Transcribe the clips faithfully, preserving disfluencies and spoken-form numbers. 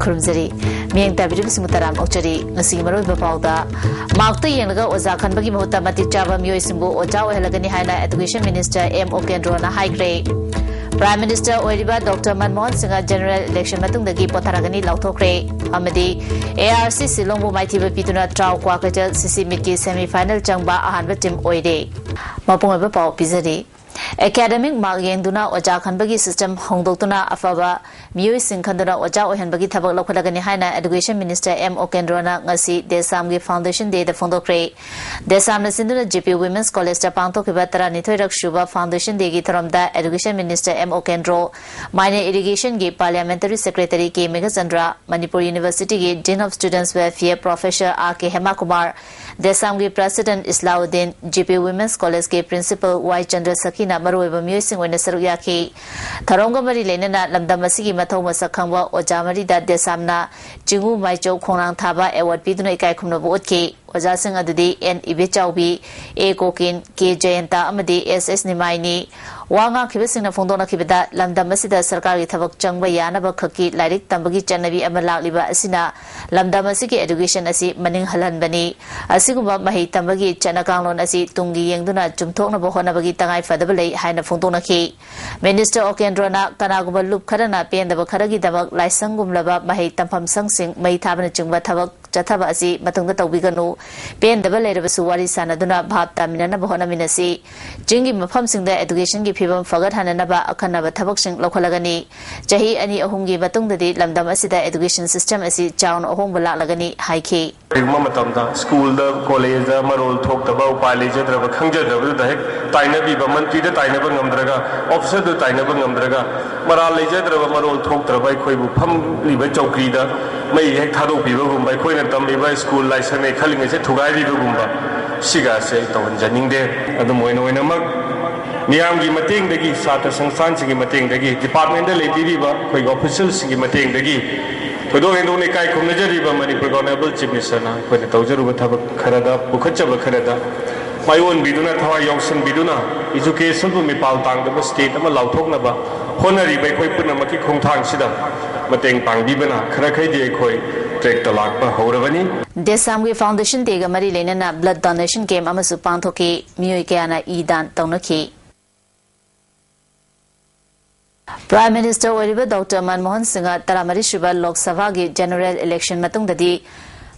ꯈꯨꯔꯨꯝꯖꯔꯤ꯫ ꯃꯤꯠꯌꯦꯡ ꯇꯥꯕꯤꯔꯤꯕꯁꯤꯡꯕꯨ ꯇꯔꯥꯝꯅ ꯑꯣꯛꯆꯔꯤ꯫ ꯉꯁꯤꯒꯤ ꯃꯔꯨꯑꯣꯏꯕ ꯄꯥꯎꯗ, ꯃꯥꯔꯛꯇ ꯌꯦꯡꯂꯒ ꯑꯣꯖꯥ ꯈꯟꯕꯒꯤ ꯃꯍꯨꯠꯇ ꯃꯇꯤꯛ ꯆꯥꯕ ꯃꯤꯑꯣꯏꯁꯤꯡꯕꯨ ꯑꯣꯖꯥ ꯑꯣꯏꯍꯜꯂꯒꯅꯤ ꯍꯥꯏꯅ Education Minister ꯑꯦꯝ ꯑꯣꯀꯦꯟꯗ꯭ꯔꯣꯅ ꯍꯥꯏꯈ꯭ꯔꯦ꯫ Prime Minister ꯑꯣꯏꯔꯤꯕ doctor Manmohan Singh general election ꯃꯇꯨꯡꯗꯒꯤ ꯄꯣꯊꯥꯔꯒꯅꯤ ꯂꯥꯎꯊꯣꯛꯈ꯭ꯔꯦ꯫ ꯑꯃꯗꯤ ARC ꯁꯤꯂꯣꯡꯕꯨ ꯃꯥꯏꯊꯤꯕ ꯄꯤꯗꯨꯅ ꯇ꯭ꯔꯥꯎ ꯀ꯭ꯋꯥꯀꯩꯊꯦꯜ CC meet ꯀꯤ semi final ꯆꯪꯕ ꯑꯍꯥꯟꯕ team ꯑꯣꯏꯔꯦ꯫ ꯃꯄꯨꯡ ꯑꯣꯏꯕ ꯄꯥꯎ ꯄꯤꯖꯔꯤ꯫ Academic mark ꯌꯦꯡꯗꯨꯅ ꯑꯣꯖꯥ ꯈꯟꯕꯒꯤ system ꯍꯣꯡꯗꯣꯛꯇꯨꯅ ꯑꯐꯕ ꯃꯤꯑꯣꯏꯁꯤꯡ ꯈꯟꯗꯨꯅ ꯑꯣꯖꯥ ꯑꯣꯏꯍꯟꯕꯒꯤ ꯊꯕꯛ ꯂꯧꯈꯠꯂꯒꯅꯤ ꯍꯥꯏꯅ Education Minister ꯑꯦꯝ ꯑꯣꯀꯦꯟꯗ꯭ꯔꯣꯅ ꯉꯁꯤ ꯗꯦꯁꯥꯝꯒꯤ Foundation Day ꯗ ꯐꯣꯡꯗꯣꯛꯈ꯭ꯔꯦ꯫ ꯗꯦꯁꯥꯝꯅ ꯁꯤꯟꯗꯨꯅ G P Women's College ꯇ ꯄꯥꯡꯊꯣꯛꯈꯤꯕ ꯇꯔꯥꯅꯤꯊꯣꯏꯔꯛ ꯁꯨꯕ Foundation Day ꯒꯤ ꯊꯧꯔꯝꯗ Education Minister M Okendro, Minor Irrigation ꯒꯤ Parliamentary Secretary K Meghachandra, Manipur University ꯒꯤ Dean of Students Welfare Professor R K Hemakumar, ꯗꯦꯁꯥꯝꯒꯤ President Islauddin, G P Women's College ꯀꯤ Principal ꯋꯥꯏ ꯆꯟꯗ꯭ꯔ ꯁꯈꯤꯅ ꯃꯔꯨꯑꯣꯏꯕ ꯃꯤꯑꯣꯏꯁꯤꯡ ꯑꯣꯏꯅ ꯁꯔꯨꯛ ꯌꯥꯈꯤ꯫ ꯊꯧꯔꯝꯒ ꯃꯔꯤ ꯂꯩꯅꯅ ꯂꯝꯗꯝ ꯑꯁꯤꯒꯤ ꯃꯊꯧ ꯃꯁꯛ ꯈꯪꯕ ꯑꯣꯖꯥ ꯃꯔꯤꯗ ꯗꯦꯁꯥꯝꯅ ꯆꯤꯡꯉꯨ ꯃꯥꯏꯆꯧ ꯈꯣꯡꯅꯥꯡ ꯊꯥꯕ award ꯄꯤꯗꯨꯅ ꯏꯀꯥꯏ ꯈꯨꯝꯅꯕ ꯎꯠꯈꯤ꯫ ꯑꯣꯖꯥꯁꯤꯡ ꯑꯗꯨꯗꯤ ꯑꯦꯟ ꯏꯕꯦꯆꯥꯎꯕꯤ, ꯑꯦ ꯀꯣꯀꯤꯟ, ꯀꯦ ꯖꯌꯟꯇ ꯑꯃꯗꯤ ꯑꯦꯁ ꯑꯦꯁ ꯅꯤꯃꯥꯏꯅꯤ꯫ ꯋꯥ ꯉꯥꯡꯈꯤꯕꯁꯤꯡꯅ ꯐꯣꯡꯗꯣꯛꯅꯈꯤꯕꯗ, ꯂꯝꯗꯝ ꯑꯁꯤꯗ ꯁꯔꯀꯥꯔꯒꯤ ꯊꯕꯛ ꯆꯪꯕ ꯌꯥꯅꯕ ꯈꯛꯀꯤ ꯂꯥꯏꯔꯤꯛ ꯇꯝꯕꯒꯤ ꯆꯠꯅꯕꯤ ꯑꯃ ꯂꯥꯛꯂꯤꯕ ꯑꯁꯤꯅ ꯂꯝꯗꯝ ꯑꯁꯤꯒꯤ education ꯑꯁꯤ ꯃꯅꯤꯡ ꯍꯜꯍꯟꯕꯅꯤ꯫ ꯑꯁꯤꯒꯨꯝꯕ ꯃꯍꯩ ꯇꯝꯕꯒꯤ ꯆꯠꯅ ꯀꯥꯡꯂꯣꯟ ꯑꯁꯤ ꯇꯨꯡꯒꯤ ꯌꯦꯡꯗꯨꯅ ꯆꯨꯝꯊꯣꯛꯅꯕ ꯍꯣꯠꯅꯕꯒꯤ ꯇꯉꯥꯏ ꯐꯗꯕ ꯂꯩ ꯍꯥꯏꯅ ꯐꯣꯡꯗꯣꯛꯅꯈꯤ꯫ Minister ꯑꯣꯀꯦꯟꯗ꯭ꯔꯣꯅ ꯀꯅꯥꯒꯨꯝꯕ ꯂꯨꯞ ꯈꯔꯅ ꯄꯦꯟꯗꯕ ꯈꯔꯒꯤꯗꯃꯛ ꯂꯥꯏꯁꯪꯒꯨꯝꯂꯕ ꯃꯍꯩ ꯇꯝꯐꯝ ꯁꯪꯁꯤꯡ ꯃꯩ ꯊꯥꯕꯅꯆꯤꯡꯕ ꯊꯕꯛ ꯆꯠꯊꯕ ꯑꯁꯤ ꯃꯇꯨꯡꯗ ꯇꯧꯕꯤꯒꯅꯨ꯫ ꯄꯦꯟꯗꯕ ꯂꯩꯔꯕꯁꯨ ꯋꯥꯔꯤ ꯁꯥꯅꯗꯨꯅ ꯚꯥꯞ ꯇꯥꯃꯤꯟꯅꯅꯕ ꯍꯣꯠꯅꯃꯤꯟꯅꯁꯤ꯫ ꯆꯤꯡꯒꯤ ꯃꯐꯝꯁꯤꯡꯗ education ꯒꯤ ꯐꯤꯕꯝ ꯐꯒꯠꯍꯟꯅꯅꯕ ꯑꯈꯟꯅꯕ ꯊꯕꯛꯁꯤꯡ ꯂꯧꯈꯠꯂꯒꯅꯤ꯫ ꯆꯍꯤ ꯑꯅꯤ ꯑꯍꯨꯝꯒꯤ ꯃꯇꯨꯡꯗꯗꯤ ꯂꯝꯗꯝ ꯑꯁꯤꯗ education system ꯑꯁꯤ ꯆꯥꯎꯅ ꯑꯍꯣꯡꯕ ꯂꯥꯛꯂꯒꯅꯤ ꯍꯥꯏꯈꯤ꯫ ꯀꯔꯤꯒꯨꯝꯕ ꯃꯇꯝꯗ ꯁ꯭ꯀꯨꯜꯗ, ꯀꯣꯂꯦꯖꯗ ꯃꯔꯣꯜ ꯊꯣꯛꯇꯕ, ꯎꯄꯥꯏ ꯂꯩꯖꯗ꯭ꯔꯕ, ꯈꯪꯖꯗꯕꯗꯨꯗ ꯍꯦꯛ ꯇꯥꯏꯅꯕꯤꯕ, ꯃꯟꯇ꯭ꯔꯤꯗ ꯇꯥꯏꯅꯕ ꯉꯝꯗ꯭ꯔꯒ, ꯑꯣꯐꯤꯁꯔꯗꯨ ꯇꯥꯏꯅꯕ ꯉꯝꯗ꯭ꯔꯒ, ꯃꯔꯥꯜ ꯂꯩꯖꯗ꯭ꯔꯕ, ꯃꯔꯣꯜ ꯊꯣꯛꯇ꯭ꯔꯕ ꯑꯩꯈꯣꯏꯕꯨ ꯐꯝꯂꯤꯕ ꯆꯧꯀ꯭ꯔꯤꯗ ꯃꯩ ꯍꯦꯛ ꯊꯥꯗꯣꯛꯄꯤꯕꯒꯨꯝꯕ, ꯑꯩꯈꯣꯏꯅ ꯇꯝꯂꯤꯕ ꯁ꯭ꯀꯨꯜ ꯂꯥꯏꯁꯪꯅꯦ ꯈꯜꯂꯤꯉꯩꯁꯦ ꯊꯨꯒꯥꯏꯕꯤꯕꯒꯨꯝꯕ, ꯁꯤꯒꯁꯦ ꯑꯩ ꯇꯧꯍꯟꯖꯅꯤꯡꯗꯦ꯫ ꯑꯗꯨꯝ ꯑꯣꯏꯅ ꯑꯣꯏꯅꯃꯛ ꯃꯤꯌꯥꯝꯒꯤ ꯃꯇꯦꯡꯗꯒꯤ, ꯁꯥꯇ꯭ꯔ ꯁꯪꯁꯊꯥꯟꯁꯤꯡꯒꯤ ꯃꯇꯦꯡꯗꯒꯤ, department ꯂꯩꯕꯤꯔꯤꯕ ꯑꯩꯈꯣꯏꯒꯤ official ꯁꯤꯡꯒꯤ ꯃꯇꯦꯡꯗꯒꯤ ꯊꯣꯏꯗꯣꯛ ꯍꯦꯟꯗꯣꯛꯅ ꯏꯀꯥꯏ ꯈꯨꯝꯅꯖꯔꯤꯕ ꯃꯅꯤꯄꯨꯔꯒꯤ Honourable Chief Minister ꯅ ꯑꯩꯈꯣꯏꯅ ꯇꯧꯖꯔꯨꯕ ꯊꯕꯛ ꯈꯔꯗ, ꯄꯨꯈꯠꯆꯕ ꯈꯔꯗ ꯃꯥꯏꯑꯣꯟꯕꯤꯗꯨꯅ, ꯊꯋꯥꯏ ꯌꯥꯎꯁꯟꯕꯤꯗꯨꯅ, education ꯕꯨ ꯃꯤꯄꯥꯜ ꯇꯥꯡꯗꯕ state ꯑꯃ ꯂꯥꯎꯊꯣꯛꯅꯕ ꯍꯣꯠꯅꯔꯤꯕ ꯑꯩꯈꯣꯏ ꯄꯨꯝꯅꯃꯛꯀꯤ ꯈꯣꯡꯊꯥꯡꯁꯤꯗ ꯃꯇꯦꯡ ꯄꯥꯡꯕꯤꯕꯅ ꯈꯔꯈꯩꯗꯤ ꯑꯩꯈꯣꯏ trackꯇ ꯂꯥꯛꯄ ꯍꯧꯔꯕꯅꯤ꯫ ꯗꯦꯁꯥꯝꯒꯤ Foundation Dayꯒ ꯃꯔꯤ ꯂꯩꯅꯅ blood donation camp ꯑꯃꯁꯨ ꯄꯥꯡꯊꯣꯛꯈꯤ꯫ ꯃꯤꯑꯣꯏ ꯀꯌꯥꯅ ꯏ ꯗꯥꯟ ꯇꯧꯅꯈꯤ꯫ Prime Minister ꯑꯣꯏꯔꯤꯕ Doctor ꯃꯟꯃꯣꯍꯟ ꯁꯤꯡꯍ ꯇꯔꯥꯃꯔꯤ ꯁꯨꯕ ꯂꯣꯛ ꯁꯚꯥꯒꯤ general election ꯃꯇꯨꯡꯗꯗꯤ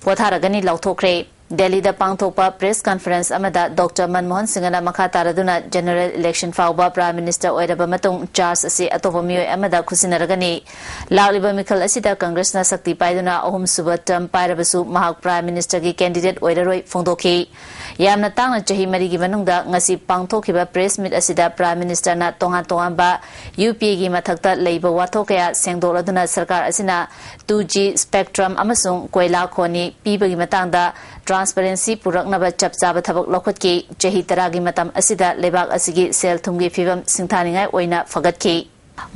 ꯄꯣꯊꯥꯔꯒꯅꯤ ꯂꯥꯎꯊꯣꯛꯈ꯭ꯔꯦ꯫ ꯗꯦꯜꯂꯤꯗ ꯄꯥꯡꯊꯣꯛꯄ press conference ꯑꯃꯗ Doctor ꯃꯟꯃꯣꯍꯟ ꯁꯤꯡꯍꯅ ꯃꯈꯥ ꯇꯥꯔꯗꯨꯅ general election ꯐꯥꯎꯕ Prime Minister ꯑꯣꯏꯔꯕ ꯃꯇꯨꯡ charge ꯑꯁꯤ ꯑꯇꯣꯞꯄ ꯃꯤꯑꯣꯏ ꯑꯃꯗ ꯈꯨꯠꯁꯤꯟꯅꯔꯒꯅꯤ꯫ ꯂꯥꯛꯂꯤꯕ ꯃꯤꯈꯜ ꯑꯁꯤꯗ Congressꯅ ꯁꯛꯇꯤ ꯄꯥꯏꯗꯨꯅ ꯑꯍꯨꯝꯁꯨꯕ term ꯄꯥꯏꯔꯕꯁꯨ ꯃꯍꯥꯛ Prime Ministerꯒꯤ candidate ꯑꯣꯏꯔꯔꯣꯏ ꯐꯣꯡꯗꯣꯛꯈꯤ꯫ ꯌꯥꯝꯅ ꯇꯥꯡꯅ ꯆꯍꯤ ꯃꯔꯤꯒꯤ ꯃꯅꯨꯡꯗ ꯉꯁꯤ ꯄꯥꯡꯊꯣꯛꯈꯤꯕ press meet ꯑꯁꯤꯗ Prime Ministerꯅ ꯇꯣꯉꯥꯟ ꯇꯣꯉꯥꯟꯕ UPAꯒꯤ ꯃꯊꯛꯇ ꯂꯩꯕ ꯋꯥꯊꯣꯛ ꯀꯌꯥ ꯁꯦꯡꯗꯣꯛꯂꯗꯨꯅ ꯁꯔꯀꯥꯔ ꯑꯁꯤꯅ two G spectrum ꯑꯃꯁꯨꯡ ꯀꯣꯏꯂꯥ ꯈꯣꯅꯤ ꯄꯤꯕꯒꯤ ꯃꯇꯥꯡꯗ transparency ꯄꯨꯔꯛꯅꯕ ꯆꯞ ꯆꯥꯕ ꯊꯕꯛ ꯂꯧꯈꯠꯈꯤ꯫ ꯆꯍꯤ ꯇꯔꯥꯒꯤ ꯃꯇꯝ ꯑꯁꯤꯗ ꯂꯩꯕꯥꯛ ꯑꯁꯤꯒꯤ ꯁꯦꯜ ꯊꯨꯝꯒꯤ ꯐꯤꯕꯝ ꯁꯤꯡꯊꯥꯅꯤꯡꯉꯥꯏ ꯑꯣꯏꯅ ꯐꯒꯠꯈꯤ꯫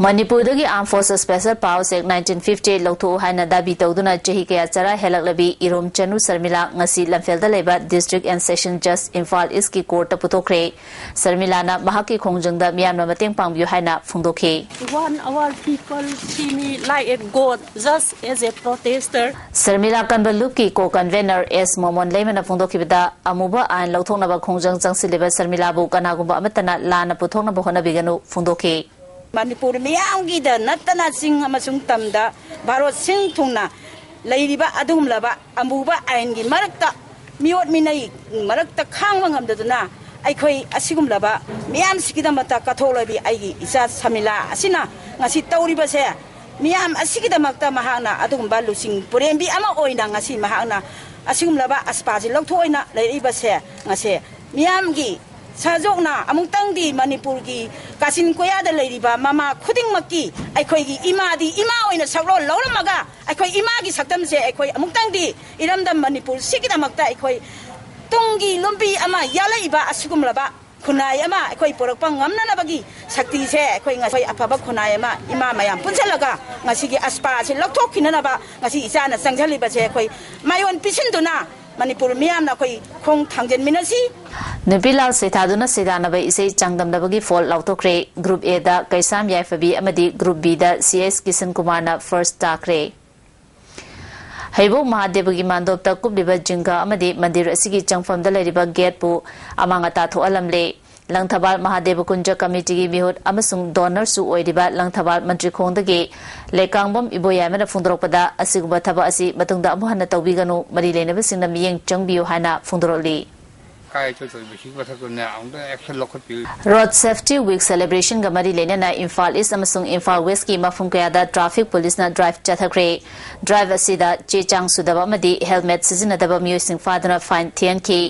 ꯃꯅꯤꯄꯨꯔꯗꯒꯤ Armed Forces Special Powers Act nineteen fifty eight ꯂꯧꯊꯣꯛꯎ ꯍꯥꯏꯅ ꯗꯥꯕꯤ ꯇꯧꯗꯨꯅ ꯆꯍꯤ ꯀꯌꯥ ꯆꯔꯥ ꯍꯦꯜꯂꯛꯂꯕꯤ ꯏꯔꯣꯝ ꯆꯅꯨ ꯁꯔꯃꯤꯂꯥ ꯉꯁꯤ ꯂꯝꯐꯦꯜꯗ ꯂꯩꯕ District and Session Judge Imphal Eastꯀꯤ courtꯇ ꯄꯨꯊꯣꯛꯈ꯭ꯔꯦ꯫ ꯁꯔꯃꯤꯂꯥꯅ ꯃꯍꯥꯛꯀꯤ ꯈꯣꯡꯖꯪꯗ ꯃꯤꯌꯥꯝꯅ ꯃꯇꯦꯡ ꯄꯥꯡꯕꯤꯌꯨ ꯍꯥꯏꯅ ꯐꯣꯡꯗꯣꯛꯈꯤ꯫ One our people see me like a god, just as a protester. Sharmila ꯀꯟꯕ ꯂꯨꯞꯀꯤ co-convenor S ꯃꯣꯃꯣꯟ ꯂꯩꯃꯅ ꯐꯣꯡꯗꯣꯛꯈꯤꯕꯗ, ꯑꯃꯨꯕ ꯑꯥꯏꯟ ꯂꯧꯊꯣꯛꯅꯕ ꯈꯣꯡꯖꯪ ꯆꯪꯁꯤꯜꯂꯤꯕ ꯁꯔꯃꯤꯂꯥꯕꯨ ꯀꯅꯥꯒꯨꯝꯕ ꯑꯃꯠꯇꯅ ꯂꯥꯟꯅ ꯄꯨꯊꯣꯛꯅꯕ ꯍꯣꯠꯅꯕꯤꯒꯅꯨ ꯐꯣꯡꯗꯣꯛꯈꯤ꯫ ꯃꯅꯤꯄꯨꯔ ꯃꯤꯌꯥꯝꯒꯤꯗ ꯅꯠꯇꯅ ꯆꯤꯡ ꯑꯃꯁꯨꯡ ꯇꯝꯗ ꯚꯥꯔꯠ ꯁꯤꯟ ꯊꯨꯡꯅ ꯂꯩꯔꯤꯕ ꯑꯗꯨꯒꯨꯝꯂꯕ ꯑꯃꯨꯕ ꯑꯥꯏꯟꯒꯤ ꯃꯔꯛꯇ ꯃꯤꯑꯣꯠ ꯃꯤꯅꯩ ꯃꯔꯛꯇ ꯈꯥꯡꯕ ꯉꯝꯗꯗꯨꯅ ꯑꯩꯈꯣꯏ ꯑꯁꯤꯒꯨꯝꯂꯕ ꯃꯤꯌꯥꯝꯁꯤꯒꯤꯗꯃꯛꯇ ꯀꯠꯊꯣꯛꯂꯕꯤ ꯑꯩꯒꯤ ꯏꯆꯥ ꯁꯃꯤꯂꯥ ꯑꯁꯤꯅ ꯉꯁꯤ ꯇꯧꯔꯤꯕꯁꯦ, ꯃꯤꯌꯥꯝ ꯑꯁꯤꯒꯤꯗꯃꯛꯇ ꯃꯍꯥꯛꯅ ꯑꯗꯨꯒꯨꯝꯕ ꯂꯨꯆꯤꯡ ꯄꯨꯔꯦꯝꯕꯤ ꯑꯃ ꯑꯣꯏꯅ ꯉꯁꯤ ꯃꯍꯥꯛꯅ ꯑꯁꯤꯒꯨꯝꯂꯕ ꯑꯁꯄꯥꯁꯤ ꯂꯧꯊꯣꯛꯑꯣꯏꯅ ꯂꯩꯔꯛꯏꯕꯁꯦ ꯉꯁꯤ ꯃꯤꯌꯥꯝꯒꯤ ꯁꯥꯖꯣꯛꯅ ꯑꯃꯨꯛꯇꯪꯗꯤ ꯃꯅꯤꯄꯨꯔꯒꯤ ꯀꯥꯆꯤꯟ ꯀꯣꯌꯥꯗ ꯂꯩꯔꯤꯕ ꯃꯃꯥ ꯈꯨꯗꯤꯡꯃꯛꯀꯤ ꯑꯩꯈꯣꯏꯒꯤ ꯏꯃꯥꯗꯤ ꯏꯃꯥ ꯑꯣꯏꯅ ꯁꯛꯂꯣꯟ ꯂꯧꯔꯝꯃꯒ ꯑꯩꯈꯣꯏ ꯏꯃꯥꯒꯤ ꯁꯛꯇꯝꯁꯦ ꯑꯩꯈꯣꯏ ꯑꯃꯨꯛꯇꯪꯗꯤ ꯏꯔꯝꯗꯝ ꯃꯅꯤꯄꯨꯔꯁꯤꯒꯤꯗꯃꯛꯇ ꯑꯩꯈꯣꯏ ꯇꯨꯡꯒꯤ ꯂꯝꯕꯤ ꯑꯃ ꯌꯥꯜꯂꯛꯏꯕ ꯑꯁꯤꯒꯨꯝꯂꯕ ꯈꯨꯟꯅꯥꯏ ꯑꯃ ꯑꯩꯈꯣꯏ ꯄꯨꯔꯛꯄ ꯉꯝꯅꯅꯕꯒꯤ ꯁꯛꯇꯤꯁꯦ ꯑꯩꯈꯣꯏ ꯉꯁꯤ ꯑꯐꯕ ꯈꯨꯟꯅꯥꯏ ꯑꯃ ꯏꯃꯥ ꯃꯌꯥꯝ ꯄꯨꯟꯁꯤꯜꯂꯒ ꯉꯁꯤꯒꯤ ꯑꯁꯄꯥ ꯑꯁꯤ ꯂꯧꯊꯣꯛꯈꯤꯅꯅꯕ ꯉꯁꯤ ꯏꯆꯥꯅ ꯆꯪꯁꯤꯜꯂꯤꯕꯁꯦ ꯑꯩꯈꯣꯏ ꯃꯥꯏꯑꯣꯟ ꯄꯤꯁꯤꯟꯗꯨꯅ ꯃꯅꯤꯄꯨꯔ ꯃꯤꯌꯥꯝꯅ ꯑꯩꯈꯣꯏ ꯈꯣꯡ ꯊꯥꯡꯖꯤꯟꯃꯤꯟꯅꯁꯤ꯫ ꯅꯨꯄꯤ ꯂꯥꯜ ꯁꯩꯊꯥꯗꯨꯅ ꯁꯩꯗꯥꯟꯅꯕ ꯏꯁꯩ ꯆꯥꯡꯗꯝꯅꯕꯒꯤ ꯐꯣꯜ ꯂꯥꯎꯊꯣꯛꯈ꯭ꯔꯦ꯫ ꯒ꯭ꯔꯨꯞ ꯑꯦꯗ ꯀꯩꯁꯥꯝ ꯌꯥꯏꯐꯕꯤ ꯑꯃꯗꯤ ꯒ꯭ꯔꯨꯞ ꯕꯤꯗ ꯁꯤ ꯑꯦꯁ ꯀꯤꯁꯟ ꯀꯨꯃꯥꯔꯅ ꯐꯥꯔꯁ ꯇꯥꯈ꯭ꯔꯦ꯫ ꯍꯩꯕꯣꯛ ꯃꯍꯥꯗꯦꯕꯒꯤ ꯃꯥꯟꯗꯣꯞꯇ ꯀꯨꯞꯂꯤꯕ ꯖꯤꯡꯒ ꯑꯃꯗꯤ ꯃꯟꯗꯤꯔ ꯑꯁꯤꯒꯤ ꯆꯪꯐꯝꯗ ꯂꯩꯔꯤꯕ ꯒꯦꯠꯄꯨ ꯑꯃꯥꯡ ꯑꯇꯥ ꯊꯣꯛꯍꯜꯂꯝꯂꯦ꯫ ꯂꯪꯊꯕꯥꯜ ꯃꯍꯥꯗꯦꯕ ꯀꯨꯟꯖ ꯀꯃꯤꯇꯤꯒꯤ ꯃꯤꯍꯨꯠ ꯑꯃꯁꯨꯡ ꯗꯣꯅꯔꯁꯨ ꯑꯣꯏꯔꯤꯕ ꯂꯪꯊꯕꯥꯜ ꯃꯟꯇ꯭ꯔꯤꯈꯣꯡꯗꯒꯤ ꯂꯩꯀꯥꯡꯕꯝ ꯏꯕꯣꯌꯥꯏꯃꯅ ꯐꯣꯡꯗꯣꯔꯛꯄꯗ, ꯑꯁꯤꯒꯨꯝꯕ ꯊꯕꯛ ꯑꯁꯤ ꯃꯇꯨꯡꯗ ꯑꯃꯨꯛ ꯍꯟꯅ ꯇꯧꯕꯤꯒꯅꯨ, ꯃꯔꯤ ꯂꯩꯅꯕꯁꯤꯡꯅ ꯃꯤꯠꯌꯦꯡ ꯆꯪꯕꯤꯌꯨ ꯍꯥꯏꯅ ꯐꯣꯡꯗꯣꯔꯛꯂꯤ꯫ ꯀꯥꯏ ꯆꯠꯇꯣꯏꯕ ꯁꯤ ꯃꯊꯛꯇꯅꯦ ꯑꯃꯨꯛꯇ action ꯂꯧꯈꯠꯄꯤꯌꯨ꯫ ꯔꯣꯗ ꯁꯦꯐꯇꯤ ꯋꯤꯛ ꯁꯦꯂꯦꯕ꯭ꯔꯦꯁꯟꯒ ꯃꯔꯤ ꯂꯩꯅꯅ ꯏꯝꯐꯥꯜ ꯏꯁ ꯑꯃꯁꯨꯡ ꯏꯝꯐꯥꯜ ꯋꯦꯁꯀꯤ ꯃꯐꯝ ꯀꯌꯥꯗ ꯇ꯭ꯔꯥꯐꯤꯛ ꯄꯨꯂꯤꯁꯅ ꯗ꯭ꯔꯥꯏꯚ ꯆꯠꯊꯈ꯭ꯔꯦ꯫ ꯗ꯭ꯔꯥꯏꯚ ꯑꯁꯤꯗ ꯆꯦ ꯆꯥꯡ ꯁꯨꯗꯕ ꯑꯃꯗꯤ ꯍꯦꯜꯃꯦꯠ ꯁꯤꯖꯤꯟꯅꯗꯕ ꯃꯤꯑꯣꯏꯁꯤꯡ ꯐꯥꯗꯨꯅ ꯐꯥꯏꯟ ꯊꯤꯍꯟꯈꯤ꯫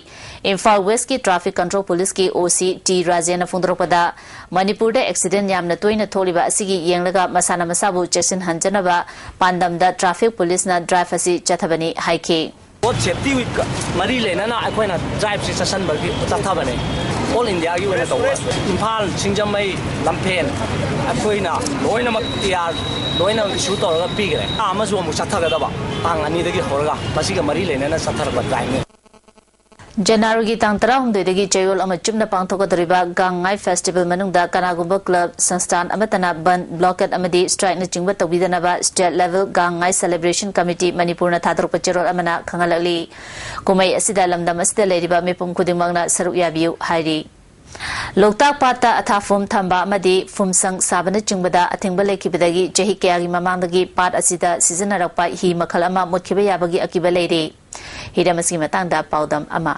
ꯏꯝꯐꯥꯜ ꯋꯦꯁꯀꯤ ꯇ꯭ꯔꯥꯐꯤꯛ ꯀꯟꯇ꯭ꯔꯣꯜ ꯄꯨꯂꯤꯁꯀꯤ ꯑꯣ ꯁꯤ ꯇꯤ ꯔꯥꯖꯦꯟꯅ ꯐꯣꯡꯗꯣꯔꯛꯄꯗ, ꯃꯅꯤꯄꯨꯔꯗ ꯑꯦꯛꯁꯤꯗꯦꯟ ꯌꯥꯝꯅ ꯇꯣꯏꯅ ꯊꯣꯛꯂꯤꯕ ꯑꯁꯤꯒꯤ ꯌꯦꯡꯂꯒ ꯃꯁꯥꯅ ꯃꯁꯥꯕꯨ ꯆꯦꯛꯁꯤꯟꯍꯟꯖꯅꯕ ꯄꯥꯟꯗꯝꯗ ꯇ꯭ꯔꯥꯐꯤꯛ ꯄꯨꯂꯤꯁꯅ ꯗ꯭ꯔꯥꯏꯚ ꯑꯁꯤ ꯆꯠꯊꯕꯅꯤ ꯍꯥꯏꯈꯤ꯫ ꯔꯣꯗ ꯁꯦꯐꯇꯤ ꯋꯤꯛꯀ ꯃꯔꯤ ꯂꯩꯅꯅ ꯑꯩꯈꯣꯏꯅ ꯗ꯭ꯔꯥꯏꯚꯁꯤ ꯆꯠꯁꯟꯕꯒꯤ ꯆꯠꯊꯕꯅꯦ꯫ ꯑꯣꯜ ꯏꯟꯗꯤꯌꯥꯒꯤ ꯑꯣꯏꯅ ꯇꯧꯕ꯫ ꯏꯝꯐꯥꯜ, ꯁꯤꯡꯖꯃꯩ, ꯂꯝꯐꯦꯟ ꯑꯩꯈꯣꯏꯅ ꯂꯣꯏꯅꯃꯛ ꯇꯤ ꯑꯥꯔ ꯂꯣꯏꯅ ꯏꯁꯨ ꯇꯧꯔꯒ ꯄꯤꯈ꯭ꯔꯦ꯫ ꯊꯥ ꯑꯃꯁꯨ ꯑꯃꯨꯛ ꯆꯠꯊꯒꯗꯕ, ꯇꯥꯡ ꯑꯅꯤꯗꯒꯤ ꯍꯧꯔꯒ ꯃꯁꯤꯒ ꯃꯔꯤ ꯂꯩꯅꯅ ꯆꯠꯊꯔꯛꯄ ꯗ꯭ꯔꯥꯏꯚꯅꯤ꯫ ꯖꯅꯋꯥꯔꯤꯒꯤ ꯇꯥꯡ ꯇꯔꯥꯍꯨꯝꯗꯣꯏꯗꯒꯤ ꯆꯌꯣꯜ ꯑꯃ ꯆꯨꯞꯅ ꯄꯥꯡꯊꯣꯛꯀꯗꯧꯔꯤꯕ ꯒꯥꯡꯉꯥꯏ ꯐꯦꯁꯇꯤꯚꯦꯜ ꯃꯅꯨꯡꯗ ꯀꯅꯥꯒꯨꯝꯕ ꯀ꯭ꯂꯕ, ꯁꯪꯁꯊꯥꯟ ꯑꯃꯠꯇꯅ ꯕꯟꯗ, ꯕ꯭ꯂꯣꯀꯦꯠ ꯑꯃꯗꯤ ꯁ꯭ꯇ꯭ꯔꯥꯏꯛꯅꯆꯤꯡꯕ ꯇꯧꯕꯤꯗꯅꯕ ꯁ꯭ꯇꯦꯠ ꯂꯦꯚꯦꯜ ꯒꯥꯡꯉꯥꯏ ꯁꯦꯂꯦꯕ꯭ꯔꯦꯁꯟ ꯀꯃꯤꯇꯤ ꯃꯅꯤꯄꯨꯔꯅ ꯊꯥꯗꯣꯔꯛꯄ ꯆꯦꯔꯣꯜ ꯑꯃꯅ ꯈꯪꯍꯜꯂꯛꯂꯤ꯫ ꯀꯨꯝꯍꯩ ꯑꯁꯤꯗ ꯂꯝꯗꯝ ꯑꯁꯤꯗ ꯂꯩꯔꯤꯕ ꯃꯤꯄꯨꯝ ꯈꯨꯗꯤꯡꯃꯛꯅ ꯁꯔꯨꯛ ꯌꯥꯕꯤꯌꯨ ꯍꯥꯏꯔꯤ꯫ ꯂꯣꯛꯇꯥꯛ ꯄꯥꯠꯇ ꯑꯊꯥꯐꯨꯝ ꯊꯝꯕ ꯑꯃꯗꯤ ꯐꯨꯝꯁꯪ ꯁꯥꯕꯅꯆꯤꯡꯕꯗ ꯑꯊꯤꯡꯕ ꯂꯩꯈꯤꯕꯗꯒꯤ ꯆꯍꯤ ꯀꯌꯥꯒꯤ ꯃꯃꯥꯡꯗꯒꯤ ꯄꯥꯠ ꯑꯁꯤꯗ ꯁꯤꯖꯤꯟꯅꯔꯛꯄ ꯍꯤ ꯃꯈꯜ ꯑꯃ ꯃꯨꯠꯈꯤꯕ ꯌꯥꯕꯒꯤ ꯑꯀꯤꯕ ꯂꯩꯔꯤ꯫ ꯍꯤꯔꯝ ꯑꯁꯤꯒꯤ ꯃꯇꯥꯡꯗ ꯄꯥꯎꯗꯝ ꯑꯃ꯫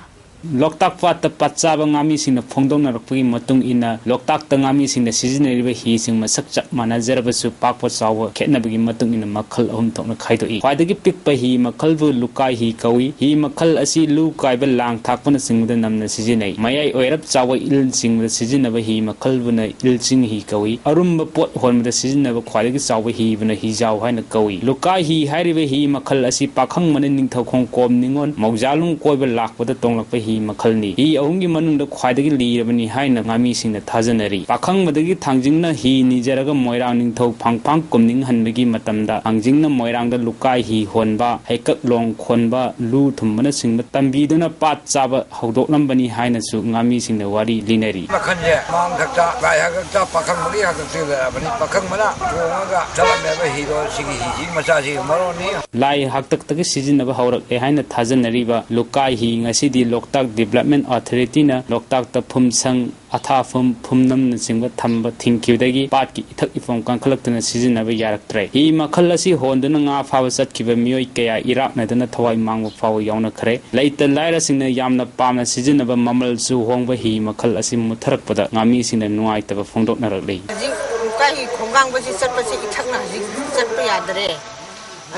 ꯂꯣꯛꯇꯥꯛ ꯄꯥꯠꯇ ꯄꯥꯠ ꯆꯥꯕ ꯉꯥꯃꯤꯁꯤꯡꯅ ꯐꯣꯡꯗꯣꯛꯅꯔꯛꯄꯒꯤ ꯃꯇꯨꯡ ꯏꯟꯅ, ꯂꯣꯛꯇꯥꯛꯇ ꯉꯥꯃꯤꯁꯤꯡꯅ ꯁꯤꯖꯤꯟꯅꯔꯤꯕ ꯍꯤꯁꯤꯡ ꯃꯁꯛ ꯆꯞ ꯃꯥꯟꯅꯖꯔꯕꯁꯨ, ꯄꯥꯛꯄ ꯆꯥꯎꯕ ꯈꯦꯠꯅꯕꯒꯤ ꯃꯇꯨꯡ ꯏꯟꯅ ꯃꯈꯜ ꯑꯍꯨꯝ ꯊꯣꯛꯅ ꯈꯥꯏꯗꯣꯛꯏ꯫ ꯈ꯭ꯋꯥꯏꯗꯒꯤ ꯄꯤꯛꯄ ꯍꯤ ꯃꯈꯜꯕꯨ ꯂꯨꯀꯥꯏ ꯍꯤ ꯀꯧꯏ꯫ ꯍꯤ ꯃꯈꯜ ꯑꯁꯤ ꯂꯨ ꯀꯥꯏꯕ, ꯂꯥꯡ ꯊꯥꯛꯄꯅꯆꯤꯡꯕꯗ ꯅꯝꯅ ꯁꯤꯖꯤꯟꯅꯩ꯫ ꯃꯌꯥꯏ ꯑꯣꯏꯔꯞ ꯆꯥꯎꯕ ꯏꯜ ꯆꯤꯡꯕꯗ ꯁꯤꯖꯤꯟꯅꯕ ꯍꯤ ꯃꯈꯜꯕꯨꯅ ꯏꯜꯆꯤꯡ ꯍꯤ ꯀꯧꯏ꯫ ꯑꯔꯨꯝꯕ ꯄꯣꯠ ꯍꯣꯟꯕꯗ ꯁꯤꯖꯤꯟꯅꯕ ꯈ꯭ꯋꯥꯏꯗꯒꯤ ꯆꯥꯎꯕ ꯍꯤꯕꯨꯅ ꯍꯤꯖꯥꯎ ꯍꯥꯏꯅ ꯀꯧꯏ꯫ ꯂꯨꯀꯥꯏ ꯍꯤ ꯍꯥꯏꯔꯤꯕ ꯍꯤ ꯃꯈꯜ ꯑꯁꯤ ꯄꯥꯈꯪꯕꯅ ꯅꯤꯡꯊꯧ ꯈꯣꯡꯀꯣꯝ ꯅꯤꯉꯣꯜ ꯃꯧꯖꯥꯂꯨꯡ ꯀꯣꯏꯕ ꯂꯥꯛꯄꯗ ꯇꯣꯡꯂꯛꯄ ꯍꯤ ꯍꯤ ꯃꯈꯜꯅꯤ꯫ ꯍꯤ ꯑꯍꯨꯝꯒꯤ ꯃꯅꯨꯡꯗ ꯈ꯭ꯋꯥꯏꯗꯒꯤ ꯂꯤꯔꯕꯅꯤ ꯍꯥꯏꯅ ꯉꯥꯃꯤꯁꯤꯡꯅ ꯊꯥꯖꯅꯔꯤ꯫ ꯄꯥꯈꯪꯕꯗꯒꯤ ꯊꯥꯡꯖꯤꯡꯅ ꯍꯤ ꯅꯤꯖꯔꯒ ꯃꯣꯏꯔꯥꯡ ꯅꯤꯡꯊꯧ ꯐꯥꯡꯐꯥꯡ ꯀꯨꯝꯅꯤꯡꯍꯟꯕꯒꯤ ꯃꯇꯝꯗ ꯊꯥꯡꯖꯤꯡꯅ ꯃꯣꯏꯔꯥꯡꯗ ꯂꯨꯀꯥꯏ ꯍꯤ ꯍꯣꯟꯕ, ꯍꯩꯀꯛ ꯂꯣꯡ ꯈꯣꯟꯕ, ꯂꯨ ꯊꯨꯝꯕꯅꯆꯤꯡꯕ ꯇꯝꯕꯤꯗꯨꯅ ꯄꯥꯠ ꯆꯥꯕ ꯍꯧꯗꯣꯛꯂꯝꯕꯅꯤ ꯍꯥꯏꯅꯁꯨ ꯉꯥꯃꯤꯁꯤꯡꯅ ꯋꯥꯔꯤ ꯂꯤꯅꯔꯤ꯫ ꯃꯈꯜꯁꯦ ꯃꯥꯡ ꯊꯛꯇ, ꯂꯥꯏ ꯍꯥꯛꯇꯛꯇ, ꯄꯥꯈꯪꯕꯒꯤ ꯍꯥꯛꯇꯛꯇ ꯂꯩꯔꯕꯅꯤ꯫ ꯄꯥꯈꯪꯕꯅ ꯇꯣꯡꯉꯒ ꯆꯠꯂꯝꯃꯦꯕ ꯍꯤꯗꯣ ꯁꯤꯒꯤ ꯍꯤꯁꯤꯒꯤ ꯃꯆꯥꯁꯤꯒꯤ ꯃꯔꯣꯟꯅꯤ꯫ ꯂꯥꯏ ꯍꯥꯛꯇꯛꯇꯒꯤ ꯁꯤꯖꯤꯟꯅꯕ ꯍꯧꯔꯛꯂꯦ ꯍꯥꯏꯅ ꯊꯥꯖꯅꯔꯤꯕ ꯂꯨꯀꯥꯏ ꯍꯤ ꯉꯁꯤꯗꯤ ꯂꯣꯛꯇꯥꯛ ꯗꯤꯕꯦꯂꯞꯃꯦꯟ ꯑꯣꯊꯣꯔꯤꯇꯤꯅ ꯂꯣꯛꯇꯥꯛꯇ ꯐꯨꯝꯁꯪ, ꯑꯊꯥꯐꯝ, ꯐꯨꯝꯅꯝꯅꯆꯤꯡꯕ ꯊꯝꯕ ꯊꯤꯡꯈꯤꯕꯗꯒꯤ ꯄꯥꯠꯀꯤ ꯏꯊꯛ ꯏꯐꯝ ꯀꯟꯈꯠꯂꯛꯇꯨꯅ ꯁꯤꯖꯤꯟꯅꯕ ꯌꯥꯔꯛꯇ꯭ꯔꯦ꯫ ꯍꯤ ꯃꯈꯜ ꯑꯁꯤ ꯍꯣꯟꯗꯨꯅ ꯉꯥ ꯐꯥꯕ ꯆꯠꯈꯤꯕ ꯃꯤꯑꯣꯏ ꯀꯌꯥ ꯏꯔꯥꯛꯅꯗꯨꯅ ꯊꯋꯥꯏ ꯃꯥꯡꯕ ꯐꯥꯎꯕ ꯌꯥꯎꯅꯈ꯭ꯔꯦ꯫ ꯂꯩꯇ ꯂꯥꯏꯔꯁꯤꯡꯅ ꯌꯥꯝꯅ ꯄꯥꯝꯅ ꯁꯤꯖꯤꯟꯅꯕ ꯃꯃꯜꯁꯨ ꯍꯣꯡꯕ ꯍꯤ ꯃꯈꯜ ꯑꯁꯤ ꯃꯨꯠꯊꯔꯛꯄꯗ ꯉꯥꯃꯤꯁꯤꯡꯅ ꯅꯨꯡꯉꯥꯏꯇꯕ ꯐꯣꯡꯗꯣꯛꯅꯔꯛꯂꯤ꯫ ꯍꯧꯖꯤꯛ ꯂꯨꯀꯥꯏ ꯍꯤ ꯈꯣꯡꯒꯥꯡꯕꯁꯤ ꯆꯠꯄꯁꯤ ꯏꯊꯛꯅ ꯍꯧꯖꯤꯛ ꯆꯠꯄ ꯌꯥꯗꯔꯦ꯫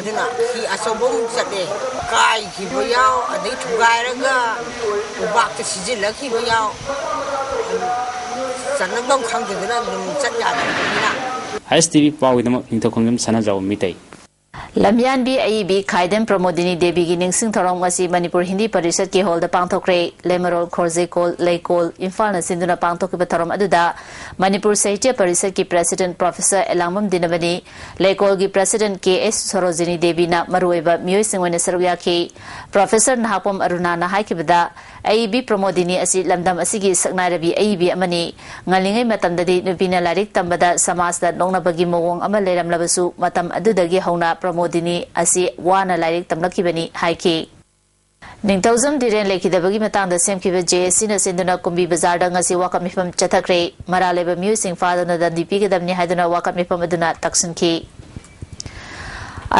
ꯑꯗꯨꯅ ꯍꯤ ꯑꯆꯧꯕ ꯑꯃꯨꯛ ꯆꯠꯂꯦ꯫ ꯀꯥꯏꯈꯤꯕ ꯌꯥꯎ, ꯑꯗꯩ ꯊꯨꯒꯥꯏꯔꯒ ꯎꯕꯥꯛꯇ ꯁꯤꯖꯤꯜꯂꯛꯈꯤꯕ ꯌꯥꯎ꯫ ꯆꯠꯅꯐꯝ ꯈꯪꯗꯗꯅ ꯑꯗꯨꯝ ꯆꯠ ꯌꯥꯗ꯭ꯔꯕꯅꯤꯅ꯫ ꯑꯥꯏ ꯑꯦꯁ ꯇꯤ ꯚꯤ ꯄꯥꯎꯒꯤꯗꯃꯛ ꯅꯤꯡꯊꯧꯈꯣꯡꯖꯝ ꯁꯅꯥꯖꯥꯎꯕ ꯃꯤꯇꯩ꯫ ꯂꯝꯌꯥꯟꯕꯤ ꯑꯏꯕꯤ ꯈꯥꯏꯗꯦꯝ ꯄ꯭ꯔꯃꯣꯗꯤꯅꯤ ꯗꯦꯕꯤꯒꯤ ꯅꯤꯡꯁꯤꯡ ꯊꯧꯔꯝ ꯉꯁꯤ ꯃꯅꯤꯄꯨꯔ ꯍꯤꯟꯗꯤ ꯄꯔꯤꯁꯠꯀꯤ ꯍꯣꯜꯗ ꯄꯥꯡꯊꯣꯛꯈ꯭ꯔꯦ꯫ ꯂꯩꯃꯔꯣꯜ ꯈꯣꯔꯖꯩꯀꯣꯜ ꯂꯩꯀꯣꯜ ꯏꯝꯐꯥꯜꯅ ꯁꯤꯟꯗꯨꯅ ꯄꯥꯡꯊꯣꯛꯈꯤꯕ ꯊꯧꯔꯝ ꯑꯗꯨꯗ ꯃꯅꯤꯄꯨꯔ ꯁꯥꯍꯤꯇ꯭ꯌ ꯄꯔꯤꯁꯠꯀꯤ ꯄ꯭ꯔꯦꯁꯤꯗꯦꯟꯠ ꯄ꯭ꯔꯣꯐꯦꯁꯔ ꯑꯦꯂꯥꯡꯕꯝ ꯗꯤꯅꯃꯅꯤ, ꯂꯩꯀꯣꯜꯒꯤ ꯄ꯭ꯔꯦꯁꯤꯗꯦꯟꯠ ꯀꯦ ꯑꯦꯁ ꯁꯣꯔꯣꯖꯤꯅꯤ ꯗꯦꯕꯤꯅ ꯃꯔꯨꯑꯣꯏꯕ ꯃꯤꯑꯣꯏꯁꯤꯡ ꯑꯣꯏꯅ ꯁꯔꯨꯛ ꯌꯥꯈꯤ꯫ ꯄ꯭ꯔꯣꯐꯦꯁꯔ ꯅꯍꯥꯛꯄꯝ ꯑꯔꯨꯅꯥꯅ ꯍꯥꯏꯈꯤꯕꯗ, ꯑꯏꯕꯤ ꯄ꯭ꯔꯃꯣꯗꯤꯅꯤ ꯑꯁꯤ ꯂꯝꯗꯝ ꯑꯁꯤꯒꯤ ꯁꯛꯅꯥꯏꯔꯕꯤ ꯑꯏꯕꯤ ꯑꯃꯅꯤ꯫ ꯉꯜꯂꯤꯉꯩ ꯃꯇꯝꯗꯗꯤ ꯅꯨꯄꯤꯅ ꯂꯥꯏꯔꯤꯛ ꯇꯝꯕꯗ ꯁꯃꯥꯖꯇ ꯅꯣꯛꯅꯕꯒꯤ ꯃꯑꯣꯡ ꯑꯃ ꯂꯩꯔꯝꯂꯕꯁꯨ, ꯃꯇꯝ ꯑꯗꯨꯗꯒꯤ ꯍꯧꯅ ꯄ꯭ꯔꯃꯣꯗꯤꯅꯤ ꯑꯁꯤ ꯋꯥꯅ ꯂꯥꯏꯔꯤꯛ ꯇꯝꯂꯛꯈꯤꯕꯅꯤ ꯍꯥꯏꯈꯤ꯫ ꯅꯤꯡꯊꯧꯖꯝ ꯙꯤꯔꯦꯟ ꯂꯩꯈꯤꯗꯕꯒꯤ ꯃꯇꯥꯡꯗ ꯁꯦꯝꯈꯤꯕ ꯖꯦ ꯑꯦꯁ ꯁꯤꯅ ꯁꯤꯟꯗꯨꯅ ꯀꯨꯝꯕꯤ ꯕꯖꯥꯔꯗ ꯉꯁꯤ ꯋꯥꯀꯠ ꯃꯤꯐꯝ ꯆꯠꯊꯈ꯭ꯔꯦ꯫ ꯃꯔꯥꯜ ꯂꯩꯕ ꯃꯤꯑꯣꯏꯁꯤꯡ ꯐꯥꯗꯨꯅ ꯗꯟꯗꯤ ꯄꯤꯒꯗꯕꯅꯤ ꯍꯥꯏꯗꯨꯅ ꯋꯥꯀꯠ ꯃꯤꯐꯝ ꯑꯗꯨꯅ ꯇꯛꯁꯤꯟꯈꯤ꯫